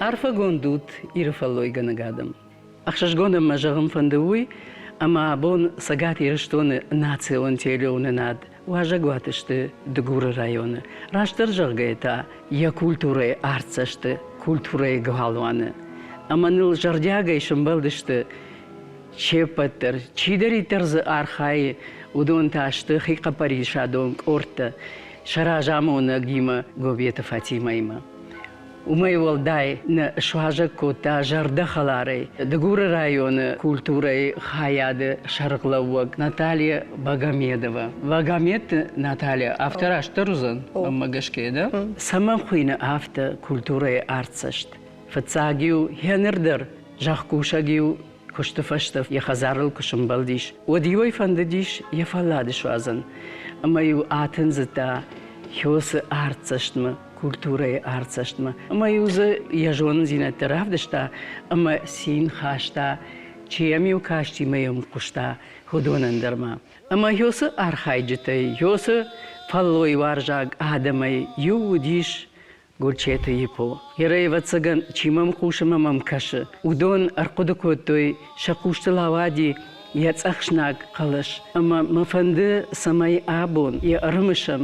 Арфӕгонд ут Иры фӕллойгӕнӕг адӕм! Ӕхсызгон ӕм мӕ зӕгъын фӕнды уый, ӕмӕ абон Цӕгат Ирыстоны национ телеуынынад уазӕгуаты сты Дыгуры районы. Растдӕр зӕгъгӕйӕ та, йӕ культурӕйы артдзӕсты, культурӕйы галуаны. Ӕмӕ ныл зӕрдиагӕй сӕмбӕлдысты се ппӕт дӕр. Чидӕриддӕр дзы архайы, уыдон та сты хихъӕппӕрисадон къордтӕ сӕ разамонӕгимӕ Гобеты Фатимӕимӕ. Уымӕй уӕлдай нӕ суазӕг кодта зӕрдӕхӕларӕй Дыгуры районы культурӕйы хайады сӕргълӕууӕг Наталья Багомедова. Багомедты Наталья афтӕ растдӕр уыдзӕн, мӕнмӕ гӕсгӕ, да? Цӕмӕн хуыйны афтӕ культурӕйы артдзӕст? Фыццаг-иу гъеныр дӕр зӕхкусӕг-иу куысты фӕстӕ йӕ хӕдзарыл куы сӕмбӕлдис, уӕд-иу ӕй фӕндыдис йӕ фӕллад суадзын. Ӕмӕ-иу атындзыдта Хёсы артдзӕстмӕ, культурӕйы артдзӕстмӕ. Ӕмӕ-иу дзы йӕ зонындзинӕдтӕ равдыста ӕмӕ цин хаста, чи йӕм-иу касти ӕмӕ йӕм хъуыста, уыдонӕн дӕр ма. Ӕмӕ Хёсы архайджытӕй, Хёсы фӕллойуарзаг адӕмӕй иу уыдис Гурчеты Ипо. Йӕ ӕвӕццӕгӕн, чи мӕм хъусы ӕмӕ мӕм кӕсы, уыдон ӕрхъуыды кодтой, сӕ хъустыл ауади йӕ цъӕхснаг хъӕлӕс. Ӕмӕ мӕ фӕнды, цӕмӕй абон йӕ ӕрымысӕм,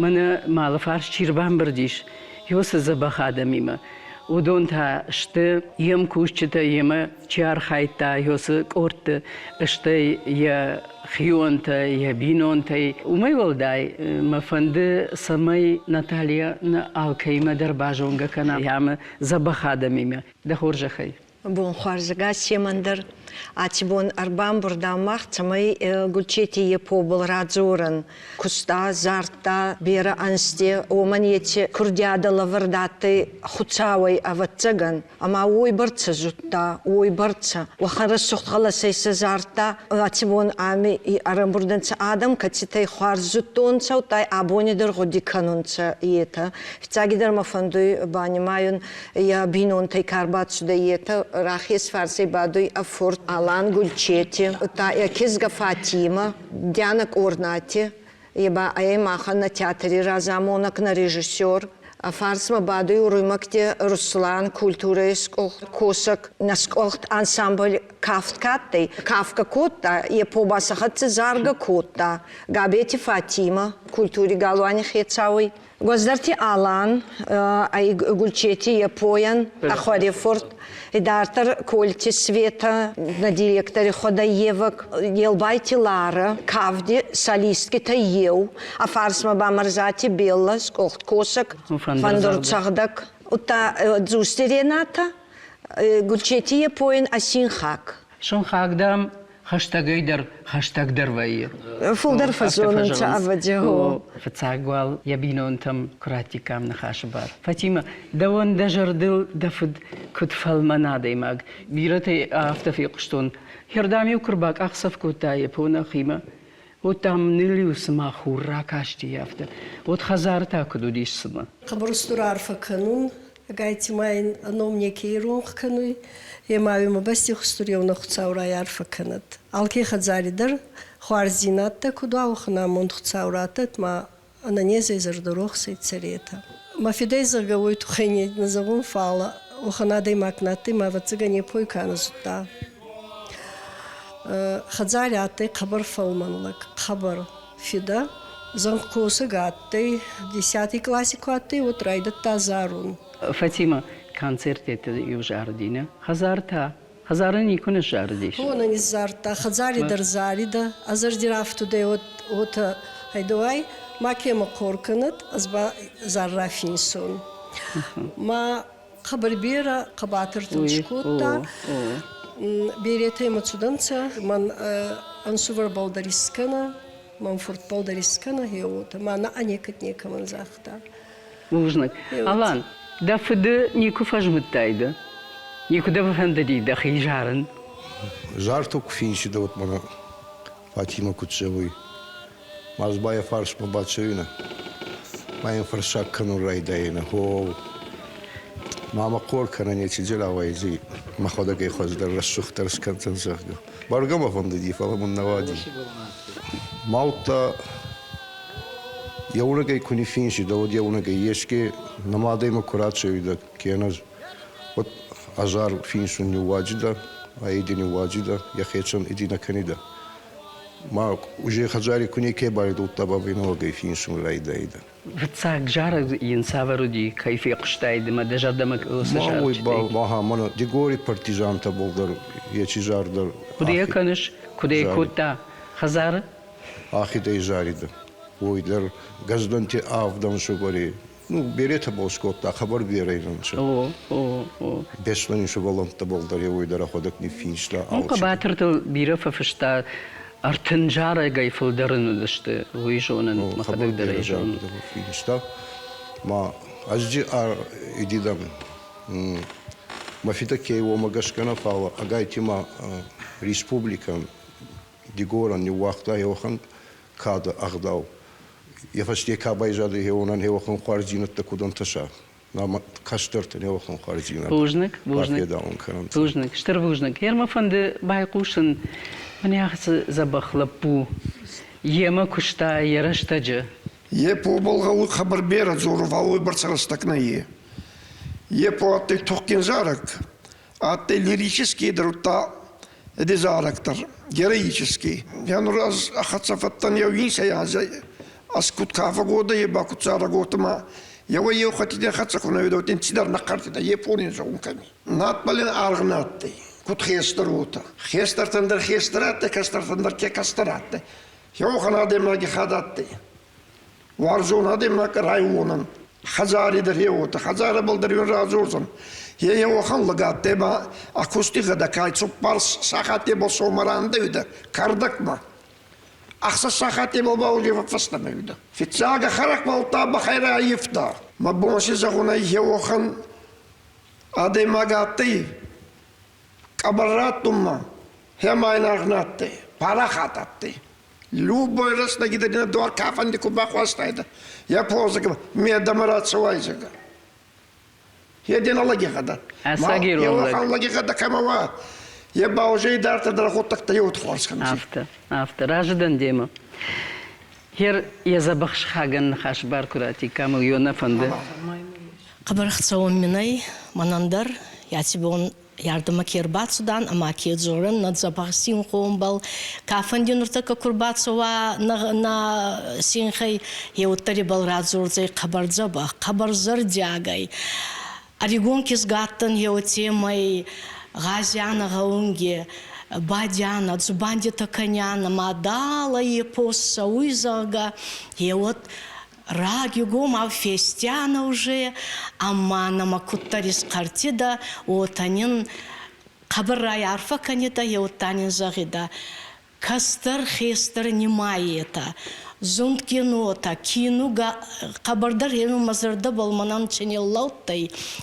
мӕнӕ мӕ алыфарс чи рбамбырд ис, уыцы дзӕбӕх адӕмимӕ. Уыдон та сты йе мкусджытӕ, йемӕ чи архайдта, уыцы къордты, стӕй йӕ хионтӕ, йӕ бинонтӕй. Уымӕй уӕлдай мӕ фӕнды, цӕмӕй Наталья нӕ алкӕимӕ дӕр базонгӕ кӕна ӕмӕ дзӕбӕх адӕмимӕ. Дӕ хорзӕхӕй. Бон хуӕрзгӕ семӕн дӕр аци бон ӕрбамбурд ан мах, цӕмӕй Гулчети Епобыл радзорӕн. Куста, зардта берӕ ӕнзти, уомӕн еци курдиадӕ лӕвӕрд адтӕй Хуцауӕй, ӕвӕццӕгӕн. Ӕма уойбӕрцӕ зудта, уойбӕрцӕ. Уӕхӕн рӕсугъд гъӕлӕсӕй сӕ зардта. Аци бон ами ӕрӕмбурдӕнцӕ адӕм, кӕцитӕй хуарз зудтонцӕ, удта абони дӕр гъуди кӕнунцӕ етӕ. Фиццагидӕр мӕ фӕндуй банимайун йӕ бийнонтӕй ка рбацудӕй, етӕ рахес фарсӕй бадуй ӕ фурт Алан Гульчети, удта ӕ кизгӕ Фатима, Диана Къорнати, е ба ӕй махӕн нӕ театри разамонӕг, нӕ режиссер. Ӕ фарсмӕ бадуй Уруймӕгти Руслан, культурӕйы косӕг, нӕ скъуӕлхт ансамбль кафт ка адтӕй, кафгӕ кодта, е ба сӕ хӕццӕ заргӕ кодта. Габети Фатима, культури галуани хецауй. Гуӕздӕрти Алан ӕй Гульчети Япойӕн ӕ хуӕрифурт, идарддӕр Кольти Света, нӕ директори хуӕдӕййевӕг Елбайти Лара, кавди солисткитӕй еу, ӕ фарсмӕ ба Мӕрзати Беллӕ, скъохткосӕг, фӕндурцӕгъдӕг, удта Дзусти Рената, Гульчети Япойӕн ӕ синхаг. Синхаг, дам, хӕстӕгӕй дӕр хӕстӕгдӕр вӕййы. Фылдӕр фӕзонынц ӕвӕдзи. Фыццаг уал йӕ бинонтӕм куы раттиккам ныхасы бар. Фатимӕ, дӕуӕн дӕ зӕрдыл дӕ фыд куыд фӕлмӕн адӕймаг. Бирӕтӕй афтӕ фехъуыстон, хӕрдӕм-иу куы рбакъахдзӕф кодта Японӕхимӕ, уӕд дам ныл-иу цыма хур ракасти афтӕ. Уӕд хӕдзары та куыд уыдис цымӕ? Хъӕбӕр устур арфӕ кӕнун, ӕгайтима ин ӕ ном неке иронх кӕнуй, ӕма уӕмӕ бӕсти устур еунӕг Хуцау райарфӕ кӕнӕд. Алке хӕдзари дӕр хуарздзийнӕдтӕ куд уа, уӕхӕн амонд Хуцау раттӕд ма ӕнӕнезӕй зӕрдӕрохсӕй цӕретӕ. Мӕ фидӕй зӕгъгӕ, уой туххӕй не зӕгъун, фал уӕхӕн адӕймаг на адтӕй, ма ӕвӕццӕгӕн епой ка нӕ зудта. Хӕдзари адтӕй хъӕбӕр фӕлмӕн лӕг, хъӕбӕр фидӕ. Зӕнхкосӕг адтӕй, десяти класси ку адтӕй, уӕд райдӕдта зарун. Фатима, концертеты иу зарыди, нӕ? Хӕдзар та? Хӕдзары никуы ныззарыдис? О, нӕ низзардта. Хӕдзари дӕр заридӕ. Ӕ зӕрди рафтудӕй уотӕ гьӕйдӕуай, маке мӕ хъор кӕнӕд, ӕз ба зар рафинсон. Ма хъӕбӕр берӕ хъӕбатӕртӕ скодта. Беретӕ имӕ цудӕнцӕ, мӕн ӕнсувӕрбӕл дӕр искӕнӕ, мӕн фуртбӕл дӕр искӕнӕ, гье уотӕ. Ма нӕ некӕд некӕмӕн загъта. Бузныг. Алан, дӕ фыды никуы фӕзмыдтай ды? Никуы дӕ фӕндыди дӕхи зарын? Зарту куы финсидӕ, уӕд мӕнӕ Фатимӕ куыд зӕгъуй, ма ба йӕ фарсмӕ бацӕуинӕ, ма йын фӕрсаг кӕнун райдайинӕ. Хо, ма мӕ хъор кӕнӕ неци дзелауайдзи, мӕхуӕдӕг ӕй хуӕздӕр рӕсугъддӕр скӕндзӕн, зӕгъгӕ. Бӕргӕ мӕ фӕндыди, фӕлӕ мын нӕ уади. Ма удта еунӕгӕй ку ниффинсидӕ, уӕд еунӕгӕй еске нӕ мадӕмӕ ку рацӕуидӕ, кенӕ. Уӕд азар финсун ниууадзидӕ, аиди ниууадзидӕ, йӕхецӕн иди нӕ кӕнидӕ. Ма уже хӕдзари ку неке баридудта, бабӕй нӕуӕгӕй финсун райдайидӕ. Фыццаг зарӕг йын цавӕр уыди, кӕй фехъуыстай ды мӕ дӕ зӕрдӕмӕ цы Ма уой ба, зарджытӕй? ма мӕнӕ Дигори партизантӕбӕл дӕр ечи зар дӕр Куыд ӕй ахид кӕныс, куыд ӕй зарид. кодта хӕдзары? Ахид ӕй заридӕ. Уой дӕр Гӕздӕнти авдӕн сугъӕри ну, беретӕбӕл скодта, хъӕбӕр берӕ нцӕ. О, о, о. Беслӕни сувӕллӕнттӕбӕл дӕр еуей дӕр ӕхуӕдӕг ниффинста Ну, алцидӕр. хъӕбатыртыл бирӕ фӕфыста, ӕртын зарӕгӕй фылдӕр ын уыдысты, уый зонын, Ну, мӕхӕдӕг хъӕбӕр дӕр берӕ ӕй зонын. заргутӕ финста. Ма ӕз идидӕн мӕ фидӕ ке уомӕ гӕсгӕ нӕ, фал ӕгайтима республикӕн, Дигорӕн ниууагъта еуӕхӕн кадӕ ӕгъдау. Е фӕсте ка байзадӕй, хеуонӕн хеуӕхӕн хуарздзийнӕдтӕ куд ӕнтӕса. Нӕ кӕстӕртӕн хеуӕхӕн хуарздзийнадӕ Бузныг, бузныг. бафедаун кӕнӕнтӕ. Бузныг, стыр бузныг. Гъер мӕ фӕнды байхъусын, мӕнӕ ацы дзӕбӕх лӕппу йемӕ куыста йӕ рӕстӕджы. Е побал гъӕуй хъӕбӕр берӕ дзору, фал уойбӕрцӕ рӕстӕг нӕййе. Е по адтӕй тухгин зарӕг, адтӕй лирический дӕр, удта эди зарӕг дӕр, героический. Я нур ӕз хӕццӕ фӕдтӕн еу инсӕй анзӕй, ӕз куд кафӕгодӕ, е ба куд зарӕготӕ еуӕй-еу хӕттитӕ хӕццӕ ку нӕ уидӕ, цидӕр нӕхъӕртитӕ, е понин зӕгъун кӕми. Надбӕл ин аргъ нӕ адтӕй, куд хестӕр уотӕ. Хестӕртӕн дӕр хестӕр адтӕй, кӕстӕртӕн дӕр ке кӕстӕр адтӕй. Еуӕхӕн адӕймаги хӕд адтӕй. Уарзон адӕймаг райуонӕн. Хӕдзари дӕр еуотӕ, хӕдзарӕбӕл дӕр ин радзордзӕн. Е еуӕхӕн лӕг адтӕй ма ӕ кусти гъӕдӕ кай цуппар сахаттебӕл сӕумӕ рандӕуидӕ кӕрдӕгмӕ. Ӕхсӕз сахаттебӕл ба уоли фӕстӕмӕ уидӕ. Фиццаг хӕрӕгбӕл табӕхӕй раййивта. Мӕ бон си зӕгъун ӕй еуӕхӕн адӕймаг адтӕй, къӕбӕр раттунмӕ хемайнаг нӕ адтӕй, парахат адтӕй. Любой рӕстӕги дӕр ин дуар кафӕнди ку бахуастайдӕ, йӕ позӕг медӕмӕ рацӕуай, зӕгъгӕ. Е лӕгигъӕдӕ. Ӕцӕг ирон лӕг. Еуӕхӕн лӕгигъӕдӕ кӕмӕ уа, е ба уже идарддӕр дӕр гъуддӕгтӕ еуд хуарз кӕнуй. Афтӕ, афтӕ. Разы дӕн демӕ. Хер йӕ дзӕбӕх сыхагӕн ныхас бар куы ратиккам, уый нӕ фӕнды. Хъӕбӕр ӕхцӕуӕн мин ӕй, мӕнӕн дӕр, аци бон ардӕмӕ ке рбацудан ӕма ке дзорӕн нӕ дзӕбӕх синхонбӕл, ка фӕнди нуртӕккӕ ку рбацӕуа нӕ, нӕ синхӕй, еуӕддӕр ибӕл радзордзӕй хъӕбӕр дзӕбӕх, хъӕбӕр зӕрдиагӕй. Ӕригон кизгӕттӕн еуотемӕй гъазианӕ гъӕунги бадианӕ, дзубандитӕ кӕнианӕ, ма далӕ эпос цӕуй, зӕгъгӕ, еуӕд рагигомау фестианӕ уже, ӕма нӕмӕ куддӕр исхъӕртидӕ, уотӕ нин хъӕбӕр райарфӕ кӕнидӕ, еудта нин зӕгъидӕ: кӕстӕр хестӕр нимайетӕ, зундгинотӕ, кинугӕ хъӕбӕрдӕр ену мӕ зӕрдӕбӕл мӕнӕн чи ниллӕудтӕй,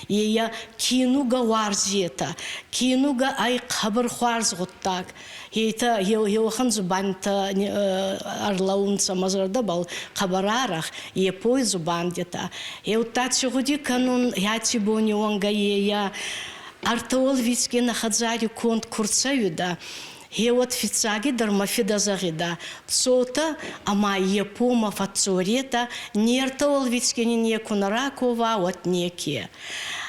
ее кинугӕ уарзетӕ, кинугӕ ӕй хъӕбӕр хуарз гъуддаг. Етӕ еуӕхӕн дзубандитӕ ӕрлӕуунцӕ мӕ зӕрдӕбӕл хъӕбӕр арӕх, епой дзубандитӕ. Еудта ци гъуди кӕнун аци бони уӕнгӕ ейӕ ӕртӕуӕл вицки нӕ хӕдзари конд ку рцӕуидӕ, Гъеуӕд фиццагидӕр мӕ фидӕ зӕгъидӕ: «Цотӕ ӕма Епомӕ фӕццоретӕ, не ртӕ уӕлвицкини неку нӕ ракова, уӕд неке».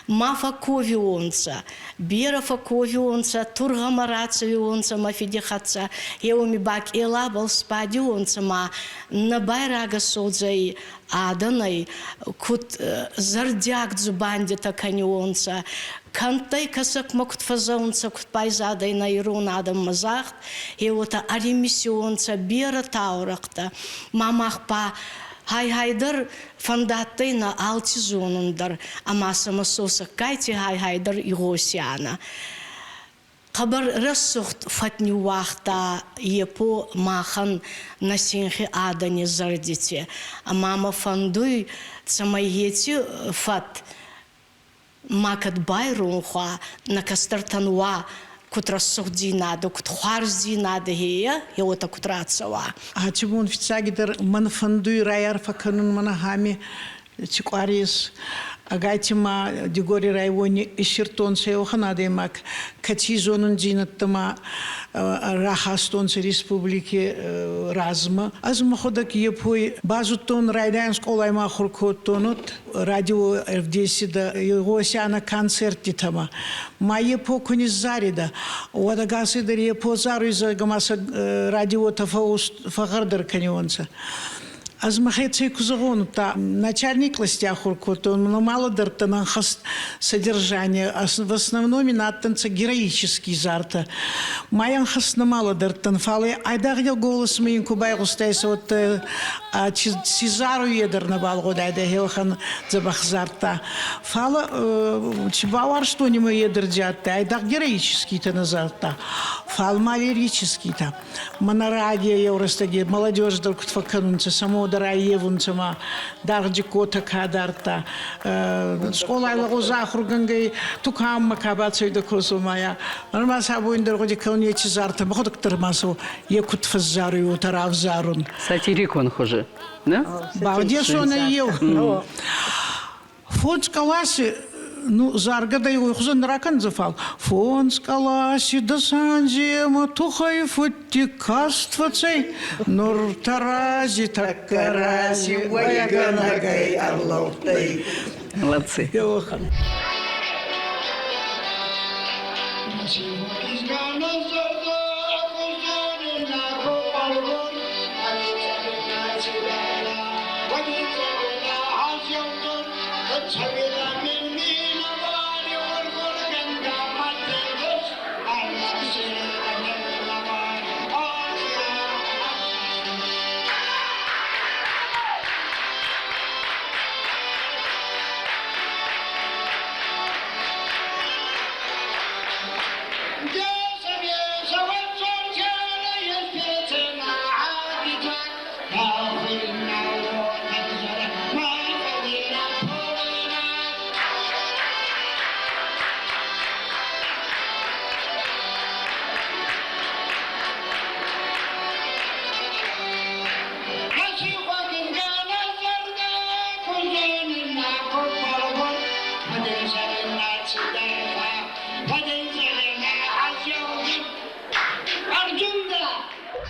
Ма фӕкковиуонцӕ, берӕ фӕкковиуонцӕ, тургъӕмӕ рацӕуиуонцӕ мӕ фиди хӕццӕ, еуеми ба къелабӕл сбадиуонцӕ ма нӕ байрагӕ содзӕй адӕнӕй куд зӕрдиаг дзубандитӕ кӕниуонцӕ, кӕнттӕй кӕсӕгмӕ куд фӕззӕунцӕ, куд байзадӕй нӕ ирон адӕммӕ загъд, е уотӕ ӕримисиуонцӕ берӕ таурӕхътӕ. Ма мах ба гьай-гьайдӕр фӕндадтӕй нӕ алци зонун дӕр ӕма сӕмӕ сосӕггайти гьай-гьайдӕр игъосианӕ. Хъӕбӕр рӕсугъд фӕд ниууагъта Епо махӕн нӕ синхи адӕни зӕрдити. Ӕма мӕ фӕндуй, цӕмӕй еци фӕд макӕд байронх уа, нӕ кӕстӕртӕн уа куд рӕсугъддзийнадӕ, куд хуарздзийнадӕ е, е уотӕ куд рацӕуа. Аци бон фиццагидӕр мӕн фӕндуй райарфӕ кӕнун мӕнӕ ами ци къуар ес. Ӕгайтима Дигори райони иссирдтонцӕ уӕхӕн адӕймаг, кӕци зонундзийнӕдтӕмӕ рахастонцӕ республики размӕ. Ӕз мӕхуӕдӕг епой базудтон, райдайӕн скъолай ма ахур кодтон, от радио ӕвдесидӕ, игъосианӕ концерттитӕмӕ. Ма епо ку низзаридӕ, уӕд ӕгасӕйдӕр епо заруй, зӕгъгӕ, ма сӕ радиотӕ фӕгъгъӕрдӕр кӕниуонцӕ. Ӕз мӕхецӕй ку зӕгъон, та начальник къласти ахур кодтон, но мало дӕрдтӕн ӕнхӕст содержание, в основном адтӕнцӕ героический зартӕ. Ма ӕнхӕст нӕмало дӕрдтӕн, фал айдагъ еу голосмӕ ин ку байгъустайсӕ, уӕд ци заруй е дӕр нӕбал гъудайдӕ хеуӕхӕн дзӕбӕх зардта. Фал чи бауарзтон имӕ е дӕр адтӕй, айдагъ героическийтӕ нӕ зардта, фал ма лирическийтӕ. Мӕнӕ раги еу рӕстӕги молодежь дӕр куд фӕккӕнунцӕ, самодӕр ӕййевунцӕ ма даргъ ка дардта. Скъолай лӕгъуз ахургӕнгӕй туканмӕ ка бацӕуидӕ косумая. Ма сӕ абон дӕр гъуди кӕнун еци зартӕ, мӕхуӕдӕг дӕр ма со е куд фӕззаруй, уотӕ равзарун. Сатирикон хузи, не? Бавдесонӕй еу. Фондз къласи, ну, заргӕ дӕ уой хузӕн ракӕндзӕ, фал фондз къласи дӕсанзема тухӕй фудти каст фӕцӕй, нур тарази тӕккӕ рази уӕйгӕнӕгӕй ӕрлӕудтӕй. Молодцы. Еуӕхӕн.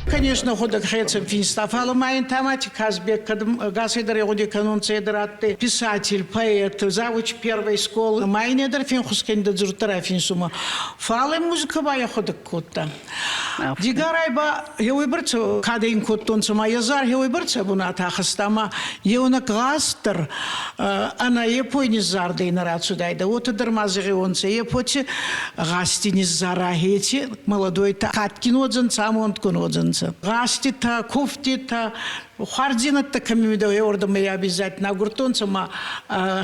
Конечно, ходок хецен финста, фал ма ин Тамати Казбек, кӕд гасӕй дӕр гъуди кӕнунцӕ дӕр адтӕй писатель, поэт, завуч первой школы. Ма ин дӕр фенхус кӕнидӕ дзурдтӕ финсума. Фал музыка ба ӕхуӕдӕг кодта. Дигарай ба еуйбӕрцӕ кадӕ ин кодтонцӕ ма е зар еуйбӕрцӕ бунат ахӕста ма еунӕг гъазт дӕр ӕнӕ епой низзардӕй нӕ рацудайдӕ. Уотӕ дӕр ма зӕгъиуонцӕ епоти гъазти низзара хеци молодойтӕ кадгин уодзӕнцӕ, амондгун уодзӕнцӕ. Гъазтитӕ, куфтитӕ, хуардзийнӕдтӕ кӕми уидӕ, уордӕмӕ обязательно агурдтонцӕ ма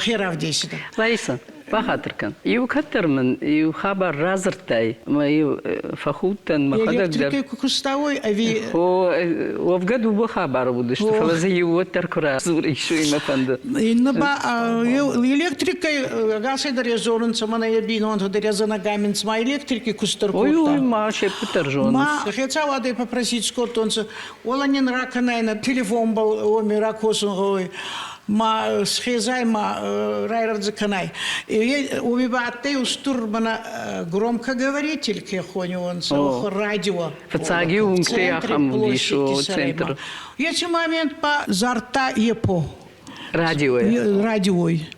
хе равдесидӕ. Лариса, бахатыр кӕн. Иу кӕддӕр мын иу хабар радзырдтай, ӕмӕ иу фӕхудтӕн мӕхӕдӕг дӕр. Электрикӕй куы куыстауой ӕви... О, уӕвгӕ дыууӕ хабары уыдысты, фӕлӕ дзы иу уӕддӕр куы радзурис, уый мӕ фӕнды. Иннӕ ба электрикӕй ӕгасӕй дӕр йӕ зонынц, ӕмӕ нӕ йӕ бинонтӕ дӕр йӕ зӕнӕгаминц ма электрики куыст дӕр кодта. Ой, ой, ма се ппӕт дӕр зонынц. Ма хецауадӕй попросить скодтонцӕ, уӕлӕ нин ракӕнай нӕ телефонбӕл уоми ракосун гъӕуй ма схезай ма райрӕвдзӕ кӕнай. Уоми ба адтӕй устур мӕнӕ громкоговоритель ке хонионцӕ, радио. Фыццаг-иу уынгтӕй ахӕм уыдис центр. Еци момент ба зардта епо. Радиойы. Радиой.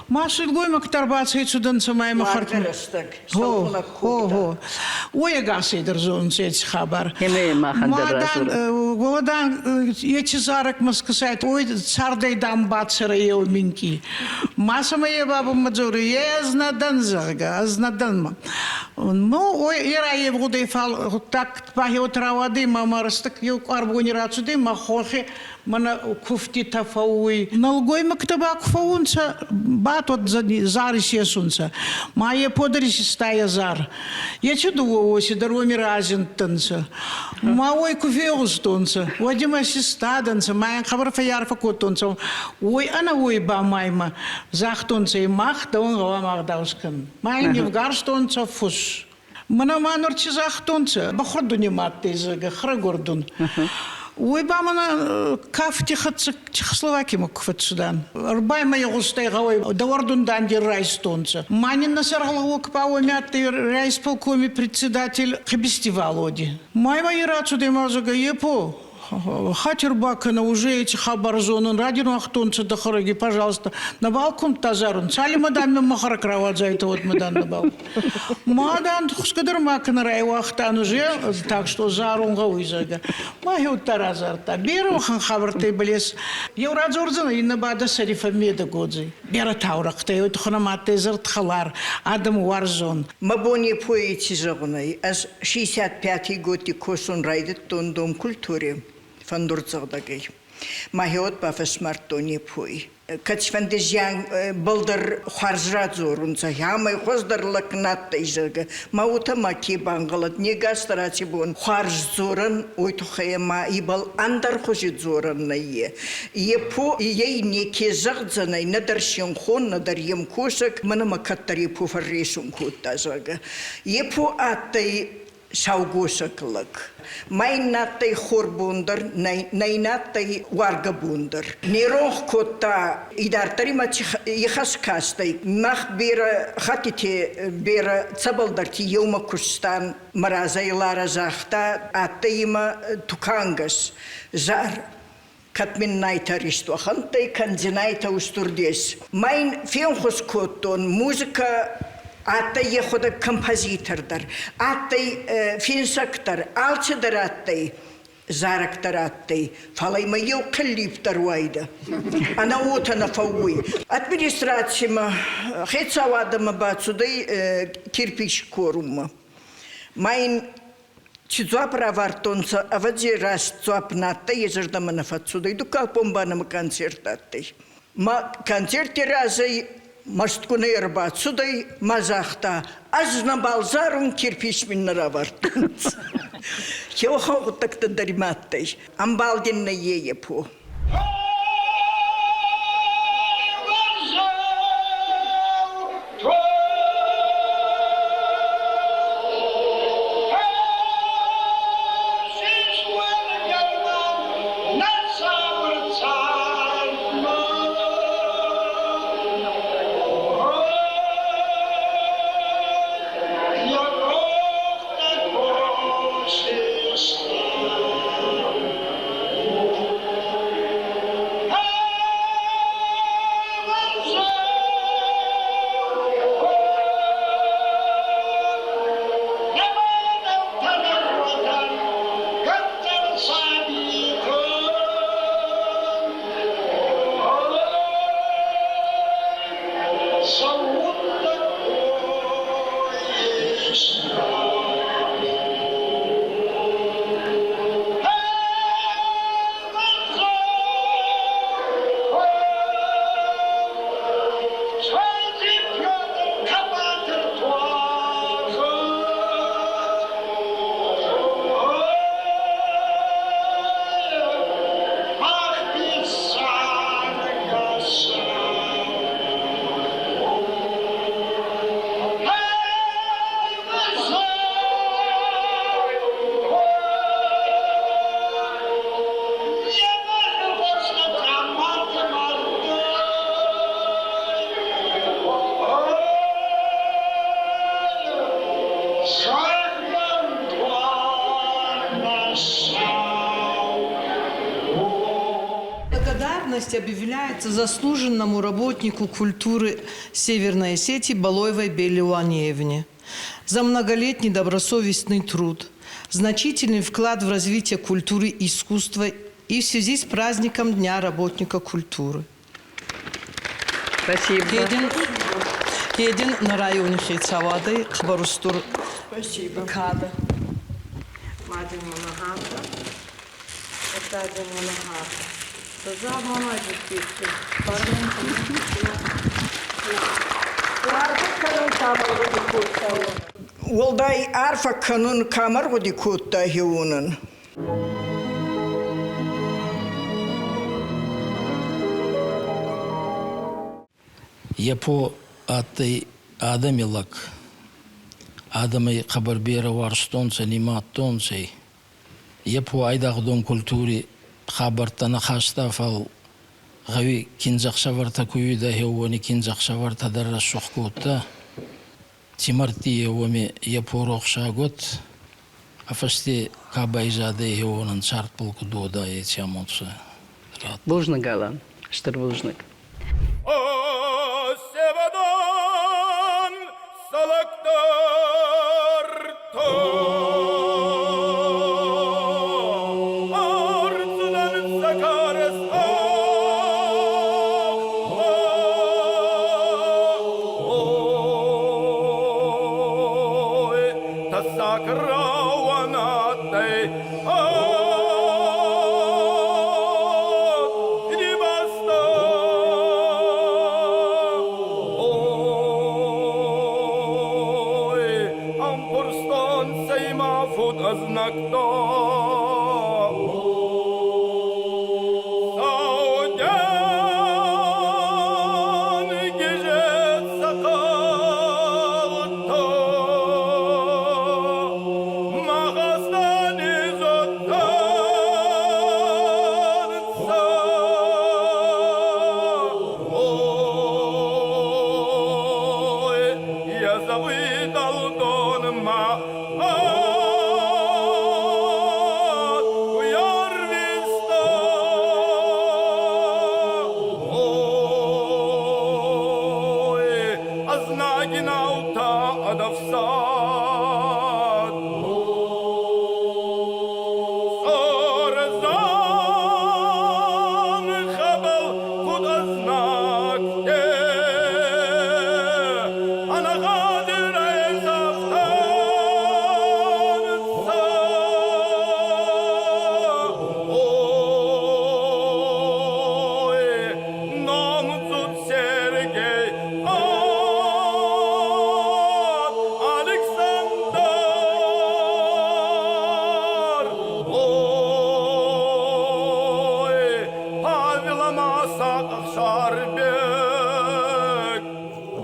Ма силгоймӕгтӕ ӕрбацӕйцудӕнцӕ ма имӕ хӕртмӕ. Хо, хо, хо. Уой ӕгасӕй дӕр зонунцӕ еци хабар. Ӕма махӕн дӕр радзорӕ. Голодан еци зарӕг Москвасайт, ой цардӕй дам бацӕрӕ еу минкъий. Ма сӕмӕ е бабумӕ дзоруй, е ӕз нӕ дӕн, зӕгъгӕ, ӕз нӕ дӕн. Ну, ой, е райевгъудӕй, фал гъуддаг бахеуат рауадӕй, ма ма рӕстӕг еу къуар бони рацудӕй, ма хонхи мӕнӕ куфтитӕ фӕууй. Нӕлгоймӕгтӕ ба ку фӕуунцӕ, батод зар исесунцӕ. Ма е подӕр исиста е зар. Еци дууӕ уоси дӕр уоми разиндтӕнцӕ. Ма уой ку фегъустонцӕ, уӕд имӕ систадӕнцӕ, ма ин хъӕбӕр фӕййарфӕ кодтонцӕ. Уой ӕнӕ уой ба ма имӕ загътонцӕ, мах дӕуӕн гъӕуама ӕгъдау скӕнӕн. Ма ин нивгарстонцӕ фус. Мӕнӕ ма нур ци загътонцӕ, бахуӕрдуни ма адтӕй, зӕгъгӕ, хӕрӕгуӕрдун. Уой ба мӕнӕ кафти хӕццӕ Чехословакимӕ ку фӕццудан. Ӕрбаймӕ игъустӕй гъӕуӕй дӕуӕрдун дандир райстонцӕ. Ма нин нӕ сӕргълӕууӕг ба уоми адтӕй райисполкоми председатель Хъибизти Валоди. Ма имӕ е рацудӕй ма зӕгъгӕ, Епо, хатир бакӕнӕ, уже эти хабар зонун, радируагътонцӕ дӕ хӕрӕги, пожалуйста, нӕбал кумдта зарун. Цалинмӕ дан мӕ хӕрӕг рауадзайтӕ, уӕдмӕ дан нӕбал. Ма дан хусгӕ дӕр ма кӕнӕ райуагътан уже, так что зарун гъӕуй, зӕгъгӕ. Ма хеудта разардта. Берӕ уӕхӕн хабӕрттӕй балес. Еу радзордзӕнӕ, иннӕ ба дӕ сӕри фӕммедӕг уодзӕй. Берӕ таурӕхътӕ, еу тухӕн адтӕй зӕрдхӕлар, адӕм уарзон. Мӕ бони поэти зӕгъунӕй, ӕз 65-и годти косун райдӕдтон Дом культури фӕндурдзӕгъдӕгӕй. Мӕхеуӕд ба фӕсмардтон епой. Кӕцифӕнди зиан бӕлдӕр хуарз радзорунцӕ, ӕмӕй хуӕздӕр лӕг на адтӕй, зӕгъгӕ. Ма уотӕ ма ке бангъӕлӕд, не гас дӕр аци бон хуарз дзорӕн, уой туххӕй ӕма ибӕл ӕндӕр хузи дзорӕн нӕййе. Епо ей неке зӕгъдзӕнӕй, нӕдӕр синхон, нӕдӕр е мкосӕг, мӕнӕ мӕ кӕддӕр Епо фӕрресун кодта, зӕгъгӕ. Епо адтӕй саугосӕг лӕг. Ма ин адтӕй хорбон дӕр, нӕ ин адтӕй уаргӕ бон дӕр. Не ронх кодта, идарддӕр имӕ ихӕс кастӕй. Мах берӕ хӕттити берӕ цӕбӕлдӕрти еумӕ кустан. Мӕ разӕй Лара загъта, адтӕй имӕ тукангӕс, зар кӕд мин найтӕ ристуӕхӕнттӕй кӕндзинайтӕ устур дес. Ма ин фенхус кодтон, музыкӕ адтӕй ехуӕдӕг композитор дӕр, адтӕй финсӕг дӕр, алцидӕр адтӕй, зарӕг дӕр адтӕй, фал имӕ еу хъиллип дӕр уайдӕ. Ӕнӕ уотӕ нӕ фӕууй. Администрацимӕ, хецауадӕмӕ бацудӕй кирпич корунмӕ. Ма ин Ци дзуапп равардтонцӕ, ӕвӕдзи, раст дзуапп на адтӕй, е зӕрдӕмӕ нӕ фӕццудӕй. Дуккаг бон ба нӕмӕ концерт адтӕй. Ма концерти разӕй мӕстгунӕй ӕрбацудӕй ма загъта: «Ӕз нӕбал зарун, кирпич мин нӕ равардтонцӕ». Еуӕхӕн гъуддӕгтӕ дӕр имӕ адтӕй. Ӕмбал дин нӕййе епо. Благодарность объявляется заслуженному работнику культуры Северной Осетии Балоевой Белле Уанеевне за многолетний добросовестный труд, значительный вклад в развитие культуры и искусства и в связи с праздником Дня работника культуры. Спасибо. Един, един на районе хецауадӕй хъӕбӕр устур Спасибо. кадӕ. Мадин Монахата. Отадин Монахата. Уӕлдай арфӕ кӕнун ка ма ргъуди кодта хеуонӕн. Епо адтӕй адӕми лӕг. Адӕм ӕй хъӕбӕр берӕ уарзтонцӕ, нимадтонцӕ. Епо айдагъдон культури хабӕрттӕ нӕ хаста, фал гъӕуи киндзӕхсӕвӕртӕ ку уидӕ, уони киндзӕхсӕвӕртӕ дӕр рӕсугъд кодта. Ци мӕрдти уоми Епо рохсаг уӕд, а фӕсте ка байзадӕй, уонӕн цардбӕл куд уода, еци амонд сӕ рад. Бузныг, Алан, стыр бузныг. Севадон салактар Арцудан сакарас Ой, тасакрауанатай Знак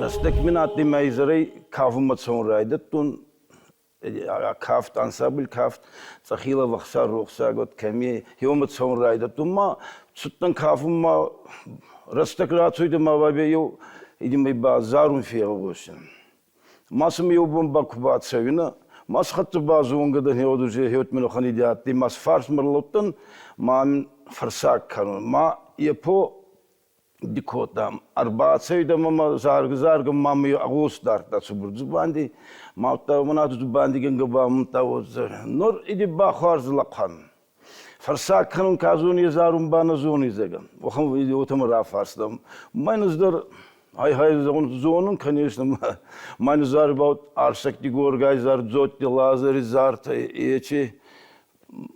Рӕстӕг мин адтӕй мӕ изӕрӕй кафунмӕ цӕун райдӕдтон. Кафт, ансамбль кафт, Цъӕхилов Ӕхсар рохсаг уӕд кӕми, еумӕ цӕун райдӕдтон ма цудтӕн кафунмӕ рӕстӕг рацуйдӕ ма бабӕй еу идимӕй ба зарун фегъосин. Ма сӕмӕ еу бон ба ку бацӕуинӕ, ма сӕ хӕццӕ базонгӕ дӕн хеуӕд уже хеуӕд мин охӕн идеӕдтӕй, ма сӕ фарсмӕ рлӕудтӕн, ма мин фӕрсаг кӕнун. Ма епо дикодтам. Ӕрбацӕуидӕ мӕмӕ заргӕ-заргӕ ма мӕ гъос дардта цубур дзубанди. Ма удта мӕнӕ дзубандигӕнгӕ ба мудта нур иди ба хуарз лӕхъуӕн. Фӕрсаг кӕнун ка зони, зарун ба нӕ зони, зӕгъӕн. Уӕхӕн уотӕмӕ рафарстам. Мӕн дӕр ай-хай зӕгъун зонун, конечно, мӕн зар ба Арсӕгти Горгай зар, Дзотти Лазари зартӕ, ечи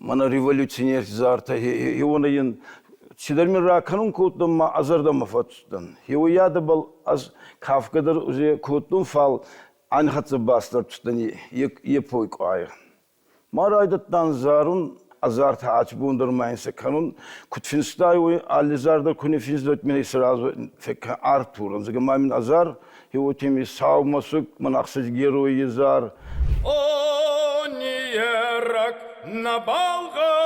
мӕнӕ революционерти зартӕ, еуонӕ ин цидӕр мин ракӕнун кодтон ма ӕ зӕрдӕмӕ фӕццудтӕн. Еуйадӕбӕл ӕз кафгӕ дӕр уже кодтон, фал ӕнхӕццӕ басдӕрдтӕн епой къуай. Ма райдӕдтан зарун, азартӕ ачбон дӕр ма ин сӕ кӕнун. Куд финстай, уой алли зар дӕр ку не финсдӕт мин сразу фекка Артур. Зӕгъӕ ма мин азар, хеуотеми сау мӕсуг, мӕн ӕхсӕз геройи зар. О, ниерак на балгауай,